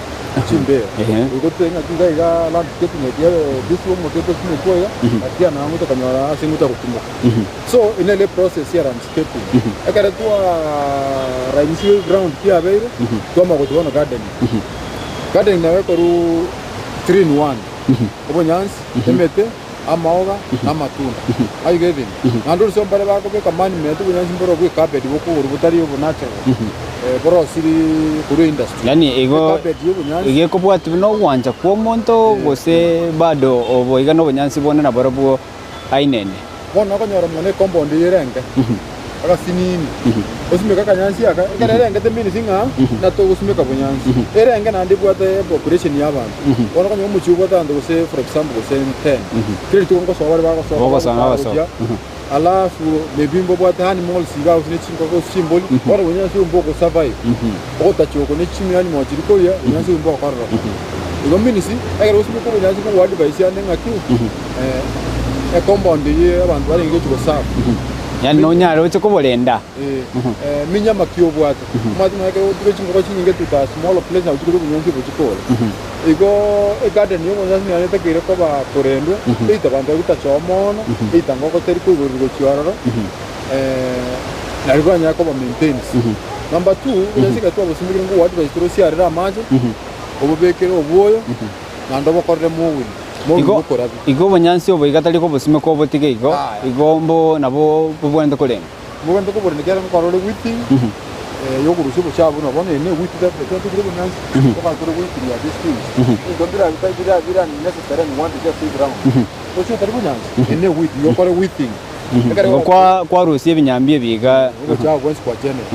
Speaker 3: chimbera.
Speaker 2: Ehe.
Speaker 3: Igo totebe ng'aki iga iga landscaping eke this omote tosimekwa iga, gati ya nang'o tokanyora ase ngocha gotimoka. So ere nere eprocess ya landscaping. Ekero twarainisire ground kiabeire, twamanya gochia bono gardening. Gardening nabo ekorwa three in one, obonyansi, emete, amaoga, na amatunda. Are you getting? Naende orisia mbare bakobeka man-made obonyansi mboro bwa ecarpet bokogorwa botari obo natural, borosiri korwa eindustry.
Speaker 2: Yaani igo
Speaker 3: Ecarpet ya obonyansi.
Speaker 2: iga ekobwatia buna ogwancha kwa omonto gose bado obo iga na obonyansi bonde naborobwo ainene.
Speaker 3: Bono okonyora omwana ecompound eye ere enke, agasinini, osimeke akanyansi aka, ekero ere enke teminisi ng'a natogosimeka bonyansi. Ere enke naende ebwate population ya abanto. Bono okonyora omochie obwate abanto gose for example gose ten, kera rituko ngosoa bare bagosoka
Speaker 2: Bogosoa
Speaker 3: bagotara
Speaker 2: bagosoka.
Speaker 3: gochia, alafu maybe mbobwate animals iga gose ne chingoko gose chimbori, bono obonyansi obwo mbogosurvive, ogotacha oko ne chimianimals chiria koria, obonyansi obwo mbogokororoka. Igo means, ekero ogosimeka obonyansi kogoadvise ande ng'aki, ecompound eye abanto barenge gochia goserve.
Speaker 2: Yaani nonyare oche koborenda.
Speaker 3: Eminyama ki obwate? Omanyete nonya ekero otige chingoko chinyinge to the small place nabo chikoria obonyansi obo chikore. Igo egarden ya obonyansi nigo etakeire koba korendwa, either abanto baria gotachoa mono, either ngoko teri koigorerwa gochia ororo, nario banyare koba maintained. Number two, obonyansi ekero twabosimekire nko advise tore osiarere amache, obobekere obwoyo, naende obokorere mowing.
Speaker 2: Igo, igo obonyansi obo iga tari kobosimeka obotige igo, igo mbo nabo bobwenerete korenda.
Speaker 3: Mbobwenerete koborenda ekiagera nkokora ore weeding, yokorusia obochafu buna bono eye ne weed twatugire obonyansi, tokora tore weeding ya these things. Ebinto mbira bita bira bira unnecessary and wanted ase eground. Oche otari bonyansi, eye ne weed, igo okore weeding.
Speaker 2: Ekero Igo kwa kwarusia ebinyambi ebi iga.
Speaker 3: Obochafu bwensi kwa general.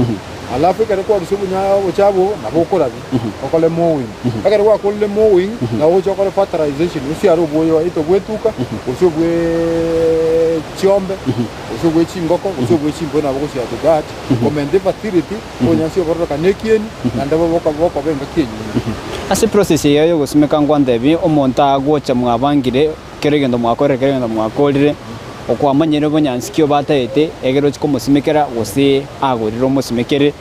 Speaker 3: Alafu ekero kwarusia obonya obochafu obo, nabo okorabia, okore mowing. Ekero gwakorire mowing, nabo ogocha okore fertilization, osiare obwoyo either obwa etuka, gose obwe chiombe, gose obwe chingoko, gose obwe chimbori nabo ogosiara to that, komenta efertility, obonyansi obororokane ekieni, naende bobe bokoba engaki enyinge.
Speaker 2: Ase process eye yogosimeka ngwantebie, omonto agocha mwabangire Kera egento mwakorire, kera egento mwakorire, okwamanyire obonyansi ki obataete, egere ochie komosimekera, gose agorire omosimekere,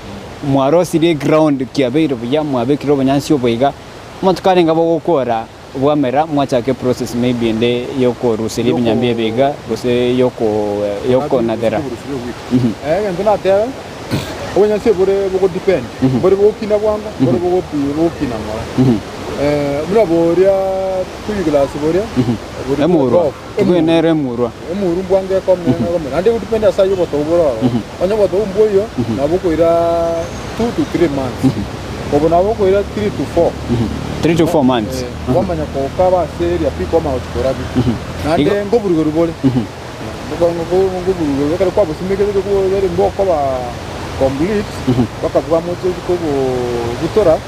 Speaker 2: mwarosirie eground kiabeire buya, mwabekire obonyansi obo iga, amatuko arenge bogokora bwamera, mwachaka eprocess maybe ende yokoruseria ebinyambi ebi iga, gose yoko yokonatera.
Speaker 3: Egento natebe, obonyansi bore bogodepend, mbore bogokina bwango, mbore bogopi bogokina ng'ora. Buna boria Toigilasi boria boria
Speaker 2: Emurwa.
Speaker 3: bwa
Speaker 2: Tibwe nere emurwa.
Speaker 3: Emurwa mbwango ekome ekome. Naende egodepend ase ayio obotobu bore ororo. Onye obotobu mboiyo, nabo bokoira 2 to 3 months. Obo nabo bokoira 3 to 4.
Speaker 2: 3 to 4 months.
Speaker 3: Kwamanya gokaba ase area pi kwamanya gochia korabia. Naende
Speaker 2: Igo-
Speaker 3: nkoburugerwa bore. Nkoburugerwa ekero kwabosimekete mbokoba complete, mpaka bwamoche kobobutora.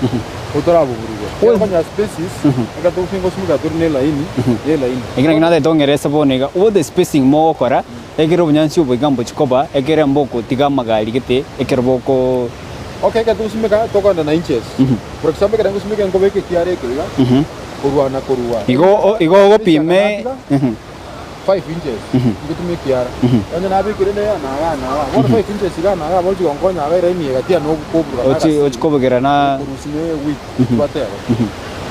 Speaker 3: Otoraboburugera. Ekero okonyora spaces, ekero togosimeka gosimeka tore ne elaini, ne elaini.
Speaker 2: Ekero nakio natagete ong'erese bono iga, what the spacing mogokora, ekero obonyansi obo iga mbochi koba, ekere mbogotiga amagari gete, ekero boko.
Speaker 3: Okay, ekero togosimeka, tokogenda na inches. For example, ekero ngosimeka nkobeka ekiara eke iga, korwa na korwa.
Speaker 2: Igo o- igo ogopime.
Speaker 3: 5 inches, ngotumia ekiara. Onye nabekire ne na iga na iga, bono 5 inches iga na iga bono chigonkonya iga eraini egati yane okoburuka na
Speaker 2: Ochi
Speaker 3: agasini.
Speaker 2: ochi kobogera na.
Speaker 3: Korusia ne ewig twateba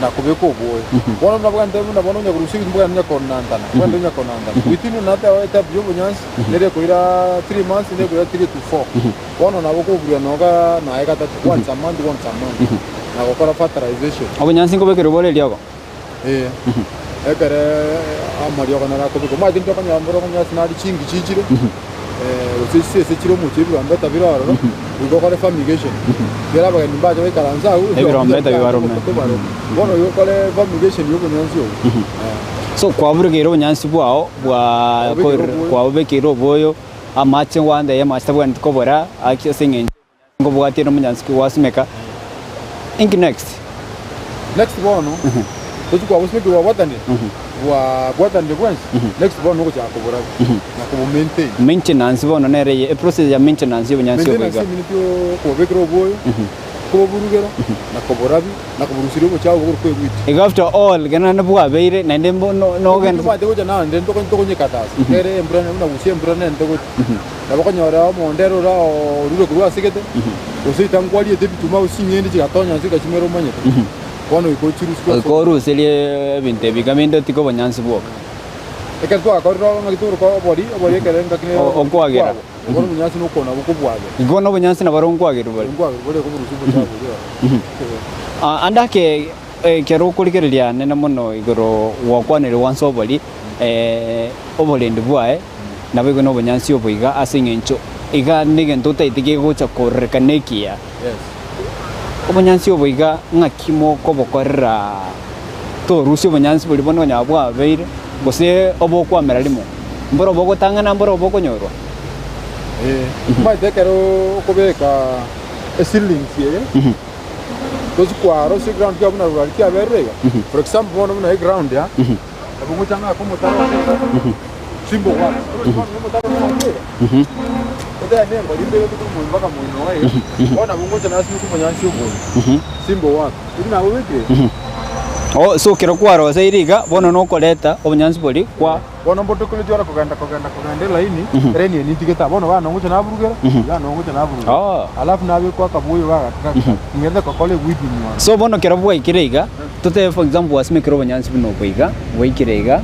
Speaker 3: na kobeka obwoyo. Bono buna bwente buna bono onya korusia ebinto bwagenda onya konantana, bwagenda onya konantana. Within nateba etype ya obonyansi nere ekoira 3 months nere ekoira 3 to 4. Bono nabo okoburuka noga naye gatato, once a month, once a month. Na gokora fertilization.
Speaker 2: Obonyansi nkobekerwa bore eriogo?
Speaker 3: Ee, ekero amariogo naro akobekwa, omanyete intwe okonyora mboro okonyora ase nari chingi chichire, gose chisese chire omochie ebirombeta bire ororo, goika okore fumigation. Ekero abageni mbacha baikaranse agwo,
Speaker 2: Ebirombeta bibarume.
Speaker 3: bibarume. Bono igo okore fumigation ya obonyansi obwo.
Speaker 2: So kwaburugeire obonyansi bwao bwa
Speaker 3: Kwabobekeire obwoyo.
Speaker 2: kwabobekeire obwoyo, amache gwantebia amache tabwenereti kobora, ase eng'encho. Nkobwatie nomonyansi ki gwasimeka. Inki next?
Speaker 3: Next bono tochi kwabosimekire bwabwatanire bwabwatanire bwensi next bono nogochaka koborabia na kobo maintain.
Speaker 2: Maintenance bono nere eye eprocess ya maintenance y'obonyansi obo
Speaker 3: Maintenance
Speaker 2: iga.
Speaker 3: emineti okobobekera obwoyo, koboburugera na koborabia na koboruseria obochafu bogoro kwegwiti.
Speaker 2: Igo after all ekero naende bwabeire naende mbo no nogenda.
Speaker 3: Egwiti omanyete gocha naende ntokonyekatasa ekere embura buna gose embura nente gocha. Nabo okonyora omonto ere ore orure korwa ase gete, gose ritang'ani kwariete ebituma gose ching'ende chigatonya inse chigachimera omanyete. Bono goika ochirusie ase
Speaker 2: Goika oruserie ebinto ebi iga binde otige obonyansi bwoka.
Speaker 3: Ekero twagakorire obo ng'aki tokoroka obori, obori ekero engaki nere
Speaker 2: O- okwagera.
Speaker 3: kwagwa. Bono obonyansi nokona bokobwagera.
Speaker 2: Igo bono obonyansi nabo ronkwagerwa bore.
Speaker 3: Nkwagerwa bore koborusia obochafu boria ororo.
Speaker 2: Ah, ande ake ekero okorigereria nene mono igoro gwakwanire gwansa obori, oborendi bwaye, naboigo na obonyansi obo iga ase eng'encho iga negento otaete kegocha kororekana ekiya. Obonyansi obo iga ng'aki mokobokorera torusia obonyansi boria bono onye bwabeire gose obokwamera rimo, mboro bogotang'ana mboro bokonyorwa?
Speaker 3: Omanyete ekero okobeka eseedlings eye, tosi kwaro ase eground kiaba buna rurari kiaberire iga, for example bono buna eground aa, nabo ngocha ng'ake omotaro ase iga, simple works, oroche bono na omotaro ng'ake iga, otebe na engori mbegete korwa moino mpaka moino iga iga, bono nabo ngocha nasimeka omonyansi oboyo, simple works, eri nabobekire.
Speaker 2: Oh, so ekero kwaroseire iga, bono nokoreta obonyansi boria kwa.
Speaker 3: Bono mbotokoretie ore kogenda kogenda kogenda elaini, elaini eye nintigete aa. Bono bono ngocha naburugera, bono ngocha naburugera.
Speaker 2: Oh.
Speaker 3: Alafu nabekwa akabuoyo gaka gaka, ning'ende gokora eweeding one.
Speaker 2: So bono kero bwaikire iga, totebe for example gwasimekire obonyansi buna obo iga, bwaikire iga,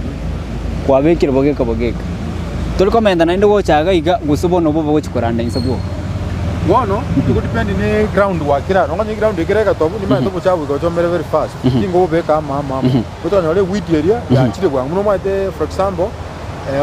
Speaker 2: kwabekire bogeka bogeka. Tori komenta naende gocha iga iga, gose bono obo bogochi koranda inse bwoka.
Speaker 3: Bono, ego depend ne ground gwakire aro. Nonye ground ekere egetobu, nimanyete obochafu goika ochomere very fast. Tingobobeka amo amo amo. Otanyore ewheat eria yachire bwango. Buna omanyete for example,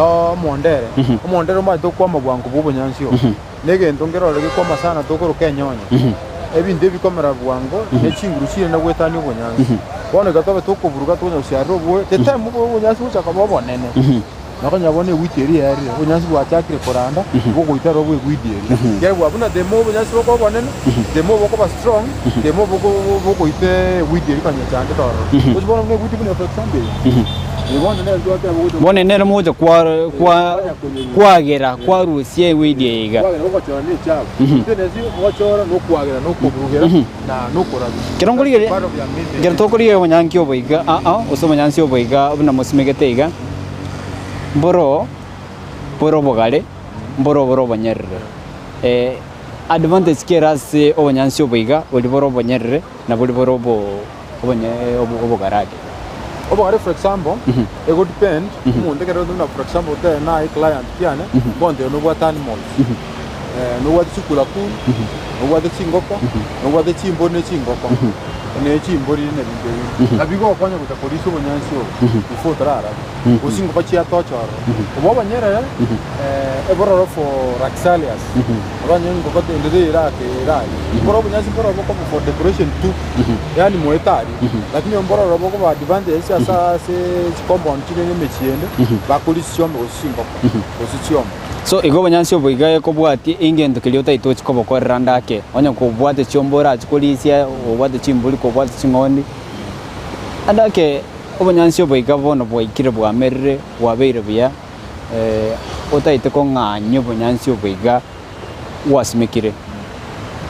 Speaker 3: omondere, omondere omanyete okwama bwango bwa obonyansi obo. Na egento nkerore gekwama sana tokoroka enyonyo. Ebinto ebikomera bwango ne chinguru chinene goetania obonyansi. Bono iga tobe tokoburuga tokonya gosiarera oboyo, the time obonyansi bogochaka koba obonene, nokonya bono ewheat eria yaerire, obonyansi bwachakire koranda, bogoita aro bwa ewheat eria. Ekiagera bwa buna the more obonyansi bokoba obonene, the more bokoba strong, the more boko bogoita ewheat eria konya echandete ororo. Gochi bono buna ewheat buna for example eye, eye bono nere twateba gocha
Speaker 2: Bono nere mogocha kwa kwa kwagera kwarusia ewheat eye iga.
Speaker 3: Kwagera gogochora na echabu. Intwe nesi ogochora na okwagera na okoburugera na nokorabia.
Speaker 2: Ekero nkorigereria
Speaker 3: Part of your main
Speaker 2: ekero tokorigereria obonyanki obo iga aa gose obonyansi obo iga buna mosimegete iga, mboro bore obogare, mboro bore obonyerere. Advantage ki ere ase obonyansi obo iga, boria bore obonyerere na boria bore obo obonye obogare ake?
Speaker 3: Obogare for example, ego depend, omonto ekero buna for example otebe naye client kiane, bono nobwate animals, nobwate chikuraku, nobwate chingoko, nobwate chimbori ne chingoko, ne chimbori ne ebinto ebinge. Nabo igokonya gocha korisia obonyansi obo before otararabia, gose chingoko chiatocha ororo. Obo obonyerere, ebororo for luxurious, oranyore engoko ende teyerake eraria. Mboro obonyansi mboro bokoba for decoration tu, yaani moete aria, lakini mbororo bokoba advantage ase ase chicompound chire emechie ende, bakorisia chiombe gose chingoko, gose chiombe.
Speaker 2: So igo obonyansi obo iga ekobwatia engento keria otaete ochie kobokorera ande ake, onye kobwate chiombe orache korisia, obwate chimbori kobwate ching'ondi, ande ake obonyansi obo iga bono bwaikire bwamerire bwabeire buya otaete kong'anyia obonyansi obo iga gwasimekire,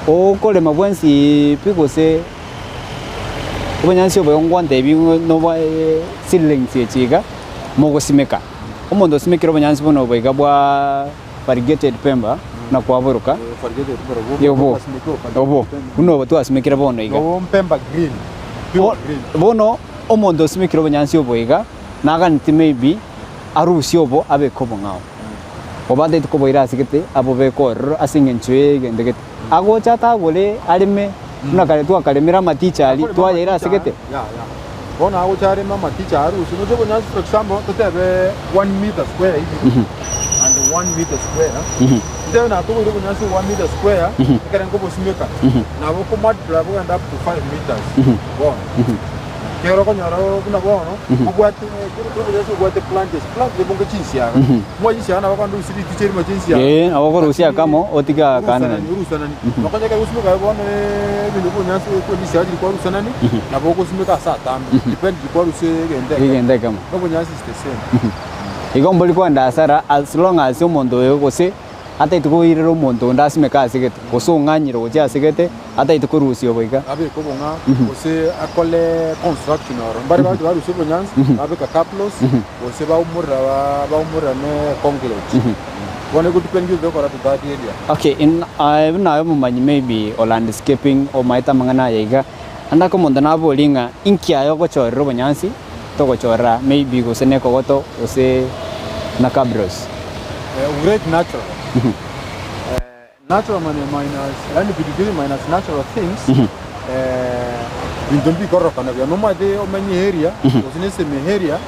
Speaker 2: okorema bwensi pi gose obonyansi obo iga ngwantebi ng'a nobwa seedlings echi iga mogosimeka. Omonto osimekire obonyansi buna obo iga bwa variegated pemba na kwaboroka, obo obo buna obo twasimekire bono iga. Bono omonto osimekire obonyansi obo iga naganeti maybe arusie obo abeke obong'ao, obo ataeti koboira ase gete abobeke ororo ase eng'encho ye egento gete. Agocha atagore areme buna kare twakaremire amaticha aria twayaira ase gete.
Speaker 3: Bono agocha areme amaticha arusie noche obonyansi for example totebe one meter square hivi and one meter square ntebe natogoire obonyansi one meter square ekere nkobosimeka nabo okomultiply bogenda up to 5 meters bono. Ekero okonyora buna bono obwate obonyansi obwate planches planches ebonge chinsiaga mwa chinsiaga nabo okogenda orusie riticha erimo chinsiaga
Speaker 2: Ee, nabo okorusia akamo otige akande naende.
Speaker 3: Orusanani nokonya ekero ogosimeka aye bono ebinto bia obonyansi chinsiaga chiria kwarusanani nabo ogosimeka ase atambe depend kwarusia egento ekemo
Speaker 2: Egento ekemo.
Speaker 3: na obonyansi is the same.
Speaker 2: Igo mbori kogenda hasara as long as omonto oyo gose Ataeti koirera omonto onde asimeke ase gete, gose ong'anyire gochia ase gete, ataeti korusia oboika.
Speaker 3: Abeke obong'a, gose akore construction oro. Mbare bagocha barusia obonyansi, babeka cablos, gose baumorera baumorera ne concrete. Bono ego depend gento ogokora to that area.
Speaker 2: Okay, in aye buna aye omomanyi maybe o landscaping omaete amang'ana aya iga. Naende ake omonto naborie ng'a inki aye ogochorera obonyansi togochorera maybe gose na ekogoto gose na cabros.
Speaker 3: Great natural. Natural money minus yaani beautification minus natural things binto mbikororokana buya. Nomanyete omenye area gose na eseme area,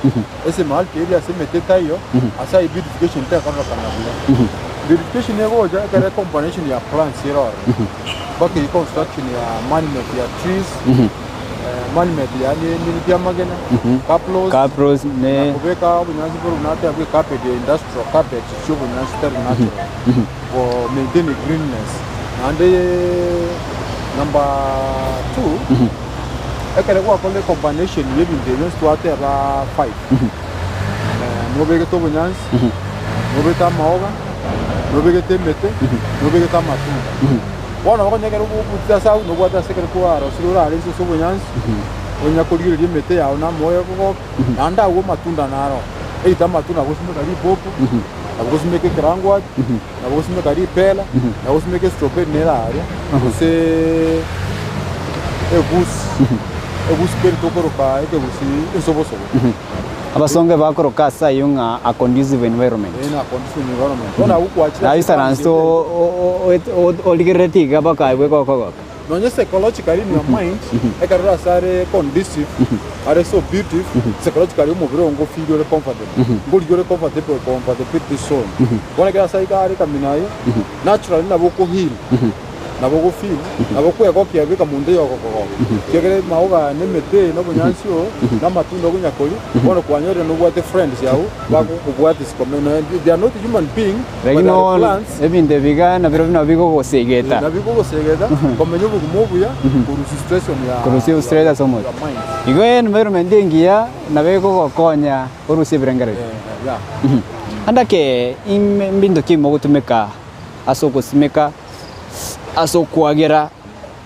Speaker 3: eseme alto area ase emete etaiyo, ase ayio beautification tekororokana buya. Beautification egocha ekero ecombination ya plants ere ororo, mpaka eye construction ya manmade ya trees, manmade yaani emiti ya amagena, caplos,
Speaker 2: Capros ne
Speaker 3: na kobeka obonyansi bore buna nateba bwe carpet ya industrial carpet chia obonyansi tari natural. Go maintain greenness. Naende number two, ekero gwakorire combination ya ebinto ebio bionsi twateba five, nobegete obonyansi, nobegete amaoga, nobegete emete, nobegete amatunda. Bono okonya ekero obutire ase agwo, nobwate ase ekero kwarosire orare inse ase obonyansi, onya korigereria emete yago na amaoga egogoka, naende agwo amatunda naro, either amatunda agosimeka ripopo, nabo gosimeka ekerangwati, nabo gosimeka ripera, nabo gosimeka estrawberry nere aria, gose egusi, egusi berry tokoroka ekegusii ensobosobo.
Speaker 2: Abasongo bakoroka ase ayio ng'a a conducive environment.
Speaker 3: Eh, na conducive environment. Bono abwo kwachire ase
Speaker 2: Naisaranse origereretie iga mpaka aye bweka okogoka.
Speaker 3: Nonye psychologically in your mind, ekero ore ase are conducive, are so beautiful, psychologically omobere oo ngofeel ore comfortable, ngorigia ore comfortable comfortability zone. Bono ekero ase iga are kamina ayio, naturally nabo okoheal, nabo ogofeel, nabo okwegokia beka monto oyo ogokogoka. Ekiagera amauga aya na emete eye na obonyansi obo, na amatunda okonya koria, bono kwanyorire nobwate friends abwo, bagokobwatia sikomenya nonya they are not human being, but
Speaker 2: Lakini
Speaker 3: they are
Speaker 2: bono
Speaker 3: plants.
Speaker 2: ebinto ebi iga nabirobio nabo bigogosegeta.
Speaker 3: Nabio bigogosegeta komenya obogima obuya korusia stress on your
Speaker 2: Korusia stress ase omotwe.
Speaker 3: your mind.
Speaker 2: Igo environment engiya nabo egogokonya orusie ebirengererio.
Speaker 3: Eh, yeah.
Speaker 2: Ande ake ime mbinto ki mogotumeka ase ogosimeka, ase okoagera,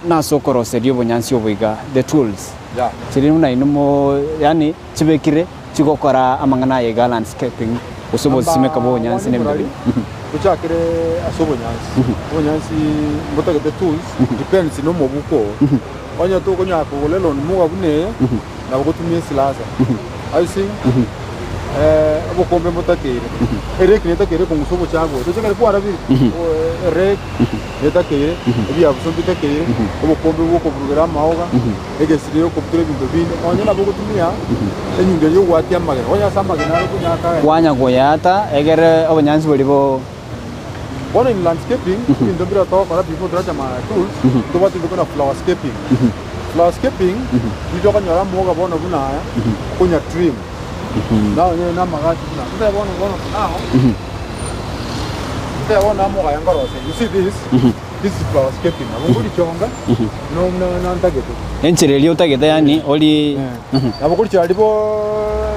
Speaker 2: na ase okoroseria obonyansi obo iga, the tools
Speaker 3: Yeah.
Speaker 2: chiri buna inwe mo yaani chibekire chigokora amang'ana aya iga landscaping gose obosimeka bwa obonyansi na ebinto binde.
Speaker 3: Tochakere ase obonyansi, obonyansi mbotagete tools depends na omobuko oo. Onye tokonyara kogora elon mower buna eye, nabo ogotumia esilasa. Are you seeing? Obokombe mbotakeire, ereki netakeire kong'usa obochafu obo, tochakere kwarabire, ereki netakeire, ebiabuso mbitakeire, obokombe bwa okoburugera amaoga, egesire ya okobutora ebinto binde, nonye nabo ogotumia enyundo eria yogoatia amagena, onye ase amagena aro okonyaka kagenda.
Speaker 2: Kwanya koyaata egere obonyansi boria bo.
Speaker 3: Bono in landscaping, ebinto mbire togokora before toracha ma tools, ntobwate ebinto buna flowerscaping. Flowerscaping, nigo okonyora amaoga bono buna aya, okonya trim, na onye na amagachi buna aya. Totabe bono bono now, totabe bono amaoga aya nkorosia, you see this, this is flowerscaping. Nabo nkorichonga, no no na ntagete.
Speaker 2: Enchera eria otagete yaani ori.
Speaker 3: Nabo korichora ribo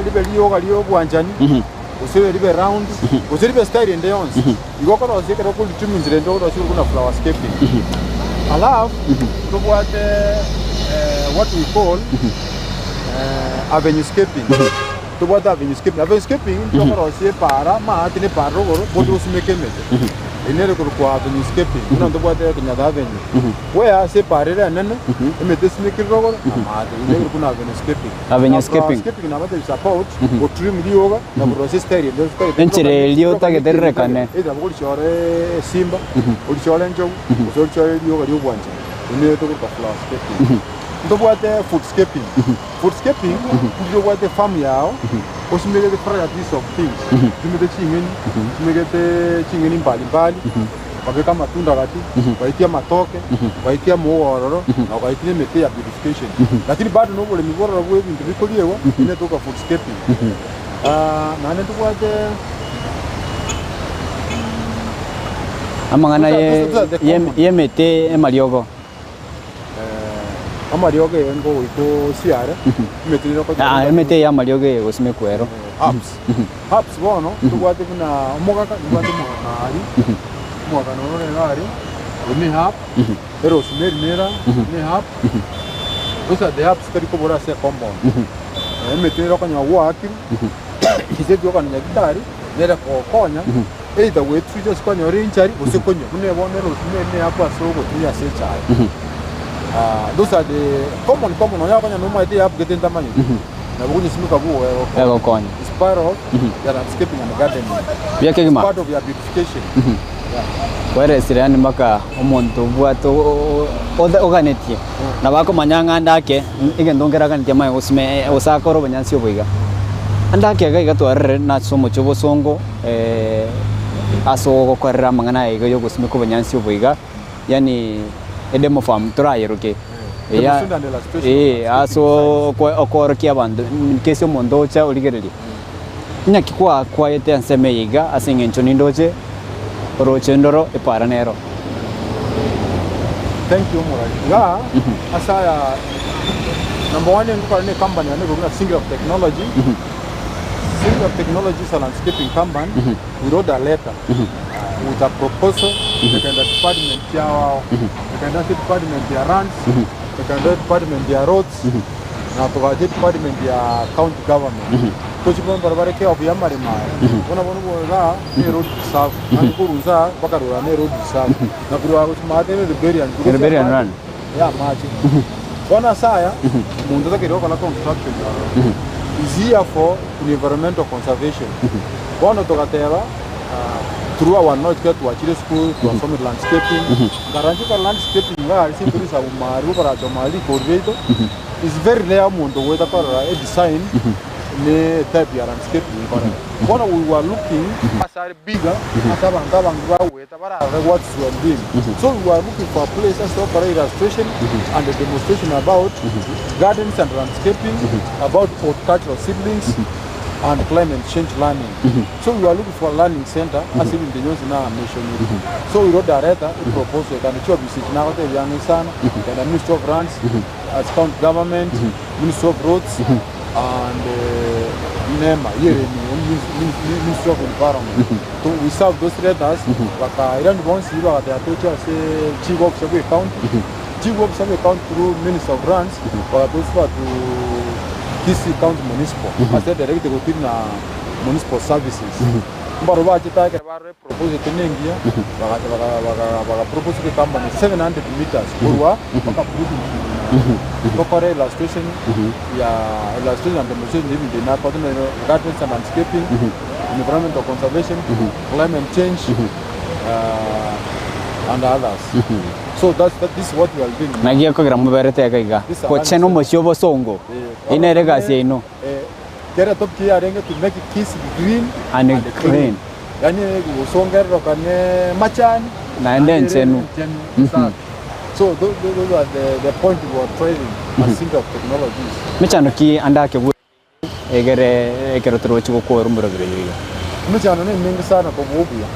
Speaker 3: ribe rioga ria obwanchani, gose ribe round, gose ribe style ende yonsi. Igo okorosia ekero okorichumia enchera ende okorosia buna flowerscaping. Alafu tobwate what we call avenuescaping. Tobwate avenuescaping. Avenuescaping tokorosia epaara, amaati na epaara rogoro, bono togosimeka emete. Eyio nere ekorokwa avenuescaping. Buna ntobwate Kenyatta Avenue. Where ase epaara ere enene, emete esimekire rogoro na amaate. Eyio nere ekorokwa buna avenuescaping.
Speaker 2: Avenuescaping.
Speaker 3: Na flowerscaping nabatebi support, gotrim rioga na korosia estyle ende otagete.
Speaker 2: Enchera eria otagete rirekane.
Speaker 3: Either nabo orichore esimba, orichore enchogu, gose orichore rioga ria obwanchani. Eyio nere tokoroka flowerscaping. Ntobwate foodscaping. Foodscaping, ndiri obwate efarm yao, osimegete varieties of things. Osimegete ching'eni, osimegete ching'eni mbali mbali, okabeka amatunda gati, ogaitia amatoke, ogaitia amauga ororo, na ogaitia emete ya beautification. Lakini bado na oboremi bororo bwa ebinto bikoriegwa, eyio nere tokoroka foodscaping. Naende ntobwate
Speaker 2: Amang'ana ye
Speaker 3: Those are the
Speaker 2: ye
Speaker 3: common.
Speaker 2: y'emete emariogo.
Speaker 3: Amariogo eye ngogoika osiare, emete nere okochora
Speaker 2: Ah, emete eye y'amariogo eye egosimekwa ero.
Speaker 3: Herbs. Herbs bono, ntobwate buna omogaka, ntobwate omogaka aria, omogaka noro ore iga aria, oyo ne herb, erosemary nere aa, ne herb, those are the herbs tari kobora ase ecompound. Emete nere okonyora gwaakire, inse tokogenda nyagetari, nere kogokonya. Either goetwija ase kwanyora enchari gose konywa, buna bono erosemary neyakwa ase ogotumia ase echae. Those are the common common nonya okonya nomaete eapp gete ntamanyeti nabo okonyesimeka bwogo egokonya.
Speaker 2: Egokonya.
Speaker 3: It's part of your landscaping and gardening.
Speaker 2: Buya
Speaker 3: It's
Speaker 2: kegima.
Speaker 3: part of your beautification. Yeah.
Speaker 2: Kweresire yaani mpaka omonto obwate oganetie nabo akomanya ng'a ande ake egento nkere aganetie amanye gosime gose akore obonyansi obo iga. Ande ake iga iga twarorire nase omochie obosongo ase ogokorera amang'ana aya iga ya ogosimeka obonyansi obo iga. Yaani edemo farm torayeroke eya
Speaker 3: Demonstration and illustration
Speaker 2: eh,
Speaker 3: of
Speaker 2: ase okwe- okoorokia abanto in case omonto ocha origereria. Naki kwa kwaete ensemo eye iga ase eng'encho nindoche oroche ndoro epara nero.
Speaker 3: Thank you Omorai. Iga ase aya number one ngokora ne company yane ekorwa buna Single of Technology. Single of Technology is a landscaping company. We wrote a letter with a proposal ekaenda department ya wao ekaenda ase department ya lands ekaenda department ya roads na togacha department ya county government tochi bono barabara care of yamaremo aya bono bono iga ne road reserve naende korwa inse aa mpaka rora ne road reserve na korwa aa gochia maate ne Liberian
Speaker 2: Liberian run.
Speaker 3: ya amache bono ase aya omonto otakeire gokora construction ororo is here for environmental conservation bono togateba Through our knowledge ekero twachire esukuru twasomire landscaping, nkarancha ekero landscaping iga ase intwe risabu mari okoracha mari rikori riaito, is very rare omonto ogoeta korora edesign ne etype ya landscaping nkorera. Bono we were looking ase are bigger ase abanto abange bagoeta bararore what we are doing. So we were looking for a place ase togokora illustration and a demonstration about gardens and landscaping, about horticultural seedlings and climate change learning. So we are looking for a learning center ase ebinto bionsi na mentionire. So we wrote a letter, a proposal, ekana chiofisi echi nagotebia ang'e sana, ekana Ministry of Lands, as county government, Ministry of Roads, and NEMA, ERMA, Ministry of Environment. So we served those letters, bakairani bonsi bagateba toche ase chief officer bwe county, chief officer bwe county through Minister of Lands, bagatosiba to Kisii County Municipal, ase director gotiri na municipal services. Mbarobwo bachete ekero barora eproposal ete nengiya, bagacha baga- baga- bagapropose ecompany 700 meters korwa mpaka Brooklyn. Tokore illustration ya illustration and demonstration ya ebinto ebi nakote na gardens and landscaping, environmental conservation, climate change, and others. So that's, that, this is what we are doing.
Speaker 2: Naki gekogera moberete iga iga, gochena omochie obosongo, eyio nere egasi yaino.
Speaker 3: Kera topic yarenge to make Kisii green
Speaker 2: And
Speaker 3: and
Speaker 2: clean.
Speaker 3: clean. Yaani gosongererokana ne machani
Speaker 2: Naende
Speaker 3: ere
Speaker 2: enchenu.
Speaker 3: enchenu safi. So tho- tho- those are the, the point we were driving as think of technologies.
Speaker 2: Mechando ki ande ake bwe egere ekero torochi gokora omorobiri oyo iga?
Speaker 3: Emechando nemenge sana kobua obuya.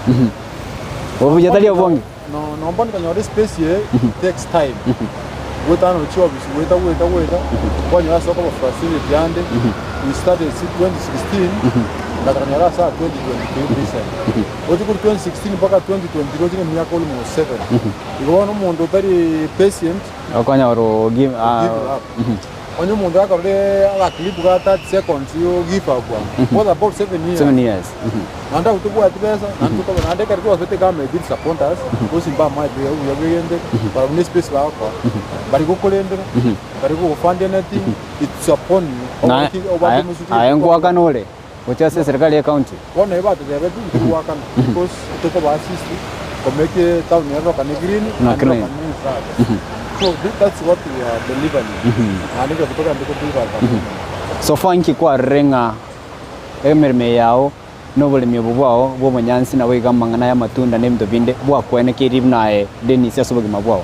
Speaker 2: Obuya tari obonge.
Speaker 3: No, nomba nikanyora espace eye it takes time. Goetana nonya chiofisi goeta goeta goeta, kwanyora ase okoba frustrated yande, we started si 2016, ngacha ase aa 2023 recent. Gochia korwa 2016 mpaka 2023 roche na emiaka almost seven. Igo bono omonto otari patient,
Speaker 2: Okonyora o give
Speaker 3: give up. Onye omonto akorire agaclip ga 30 seconds yo give up bwango. What about 7 years?
Speaker 2: 7 years.
Speaker 3: Naende abwo tobwati besa, naende tokoba naende ekero twasete government did support us, gose mbamaete buya buya bwegente, barabwo ne space bagokora, bari gokorendera, bari gogofund anything, it's upon you.
Speaker 2: Na
Speaker 3: Obaki obake
Speaker 2: aye
Speaker 3: omosuki
Speaker 2: aye ngoakana ore gochia ase eserikari ye county.
Speaker 3: Bono nabo batotebeti intwe goakana because tokoba assist komake town erorokane green
Speaker 2: Na
Speaker 3: naende
Speaker 2: clean.
Speaker 3: erorokane safi. So that's what we are delivering. Naende ekero tokogenda kodeliver at the moment.
Speaker 2: So far inki kwarorire ng'a emeremo eye yao na oboremi obo bwao bw'obonyansi naboigo amang'ana y'amatunda na ebinto binde bwakwenekeire buna aye Dennis ase obogima bwao?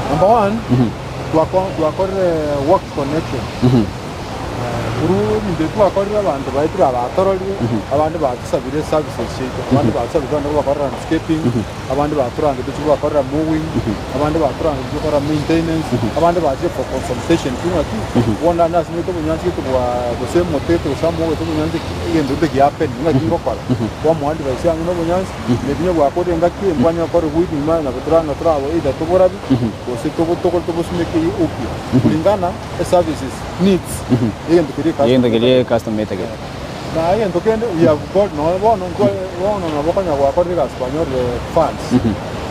Speaker 3: Number one, twakorire work connection. Korwa ebinto ebi twakorire abanto baetire abatororire, abande batusabire services chiaito, abande batusabire togende kobakorera landscaping, abande baturangete tochie kobakorera mowing, abande baturangete tochie gokora maintenance, abande bachire for consultation tu ng'a ki, bono naende nasimegete obonyansi gete bwa gose omote gete gose amauga gete obonyansi egento gete giahappen ng'aki ngokora, kwamoa advice ang'e na obonyansi, maybe onye bwakorire engaki eye mbwanyara gokora weeding mani nabo torang'e torabo either toborabi gose tobo togo tobosimeke upya kulingana eservices needs egento keria
Speaker 2: Egento
Speaker 3: ecustomer
Speaker 2: keria ecustomer etagete.
Speaker 3: Na egento kende we have got nonya bono ntwa bono nabo okonyora gwakorire egasi kwanyorire funds,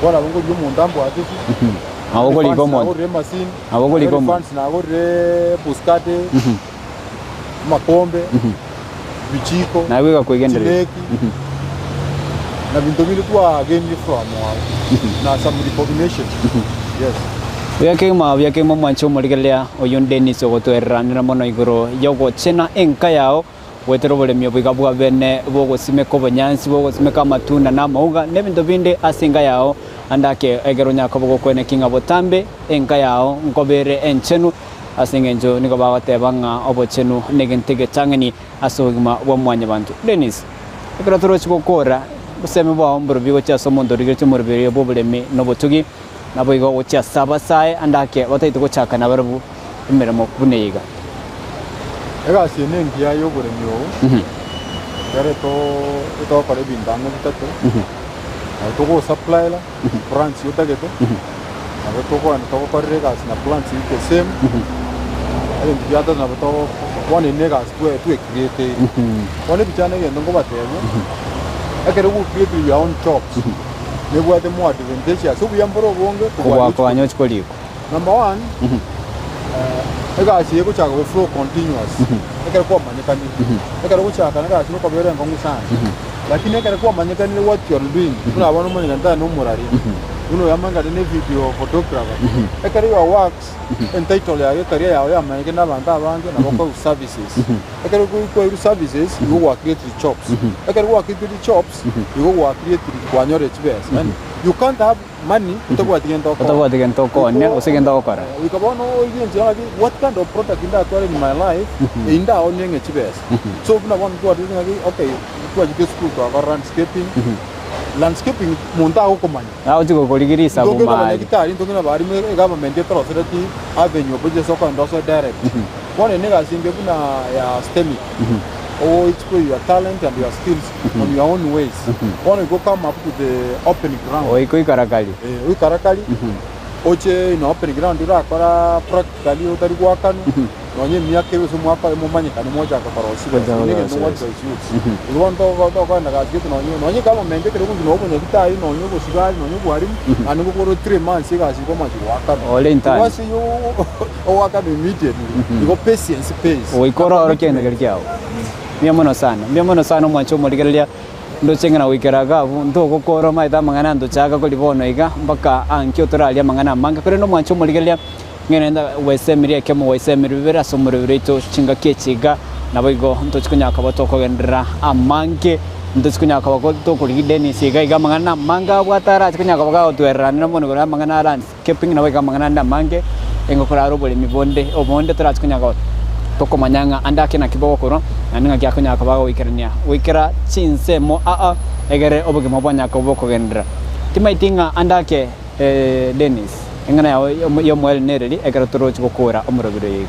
Speaker 3: bono nabo nkorigia omonto ambwateti,
Speaker 2: Nabo okorika omonto.
Speaker 3: Nagorire emasini,
Speaker 2: Nabo okorika
Speaker 3: nagorire
Speaker 2: omonto.
Speaker 3: fans, nagorire buskati, amakombe, bichiko,
Speaker 2: Naye goika kwegendereria.
Speaker 3: chileki, na binto binde twagenire from ao, na some recognition. Yes.
Speaker 2: Buya kegima, buya kegima omwanche omorigereria oyio Dennis ogotoereranera mono igoro yogochena enka yao goetera oboremi oboiga bwa bene bogosimeka obonyansi, bogosimeka amatunda na amauga, na ebinto binde ase enka yao. Ande ake ekero onyare koba ogokweneki ng'a botambe enka yao nkoba ere enchenu, ase engencho nigo bagoteba ng'a obochenu negento egetang'ani ase obogima bwa mwanyabanto. Dennis, ekero torochi gokora, obosemi bwao mborobio gochia ase omonto origeretie omoroberio bw'oboremi na obotugi, naboigo gochia ase abasae ande ake bataete gochaka nabarabwo emeremo buna eye iga.
Speaker 3: Egasi eye nengiya y'oboremi obo, ekero togokora ebinto ang'e bitato, nabo togosupplyera plants otagete, nabo tokogenda togokorera egasi na plants the same, ebinto bia tata nabo togo bono eye negasi twecreateire. Bono ebichana egento nkobatebia, ekero gocreate your own jobs, nebwate more advantageous, obuya mbore obonge kobua
Speaker 2: Kobua konya ochia korikwa.
Speaker 3: Number one, egasi eye egochaka go flow continuous, ekero kwamanyekanire. Ekero ogochaka na egasi gokoba ere enkong'u sana, lakini ekero kwamanyekanire what you are doing, buna bono omanyekane tari na omoraria, buna oyo amanyekane na evideo photographer, ekero your works, entitle yago ecareer yago yamanyekire na abanto abange, nabo okoegwa services. Ekero kwairwe services, nigo gwa creatire jobs. Ekero gwa creatire jobs, nigo gwa creatire kwanyorire chibesa. Yaani you can't have money otabwati gento okoonia.
Speaker 2: Otabwati gento okoonia gose gento ogokora.
Speaker 3: Goika bono oige enchera ng'aki what kind of product ndatware in my life eyio ndaonie ng'e chibesa. So buna bono twatebete ng'aki okay twachete esukuru twakora landscaping, landscaping monto agokomanya.
Speaker 2: Agochi gokorigia risabu
Speaker 3: Ntoke na
Speaker 2: maari.
Speaker 3: abanyagitari ntoke na abarimu egovernment etorosereti avenue obochie ase okogenda osoe direct. Bono eye negasi enge buna ya stemic, ogo explore your talent and your skills on your own ways. Bono igo come up to the open ground.
Speaker 2: Oike oikarakari.
Speaker 3: Eh, oikarakari oche in open ground orakora practically otari goakanwa nonye emiaka ebe ase omwaka oyomo omanyekane mochaka korosia
Speaker 2: Gochaka
Speaker 3: besa. Eye negento
Speaker 2: korosia
Speaker 3: ngoa
Speaker 2: besa.
Speaker 3: advice youths. Igo bono togo tokogenda gasi gete nonye nonye government ekero ogochi nonye obonyagitari nonye obosigari nonye obwarimu naende ngokora 3 months egasi nkomachi goakanwa.
Speaker 2: Ore intern.
Speaker 3: Igo ase eyio ogoakanwa immediately igo patience pays.
Speaker 2: Goika ororo kende keria kiago. Mbuya mono sana, mbuya mono sana omwanche omorigereria ndoche ng'a nagoikera iga abwo ntogokora omanyete amang'ana ntochaka koria bono iga mpaka ankio torarie amang'ana amange korende omwanche omorigereria ng'erenta gwesemeria ekemo gwesemeria bibere ase omoroberi oito chingaki echi iga naboigo ntochi konyara koba tokogenderera amange ntochi konyara koba ko tokorigia Dennis iga iga amang'ana amange abwate arache konyara koba kagotwereranera mono igoro amang'ana aransi. Keeping naboigo amang'ana ande amange, engokora are oboremi bonde obonde torache konya tokomanya ng'a ande ake naki bogokorwa, naende ng'aki akonyara koba agoikerania goikera chinsemo aa egere obogima bwanyare koba bokogenderera. Timaeti ng'a ande ake Dennis, eng'ana yao yomoerio nereri ekero torochi gokora omoroberi oyo iga.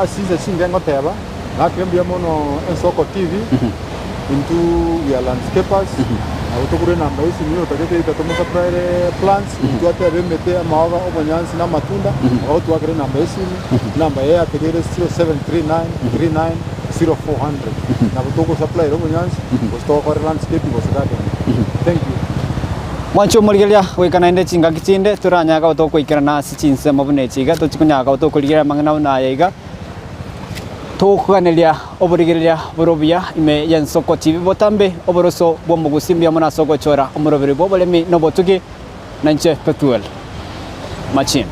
Speaker 3: Ase chinsa chinke ngoteba, Ng'akire mbuya mono Ensoko TV, intwe we are landscapers, nabo tokure enamba ya esimi otagete either tomosupplyere plants, intwe atebe emete, amaoga, obonyansi na amatunda, nabo twakere enamba ya esimi, enamba ya Airtel ere 0739390400, nabo togosupplyera obonyansi, gose togokore landscaping gose gardening. Thank you.
Speaker 2: Mwanche omorigereria goika naende chingaki chinde toranyare koba togoikerana ase chinsemo buna echi iga, tochi konyara koba tokorigereria amang'ana buna aya iga. Togokuganeria oborigereria bore obuya ime y'ensoko TV botambe oboroso bw'omogusi mbuya mono ase ogochora omoroberi bw'oboremi na obotugi, na inche Pethuel Machimbe.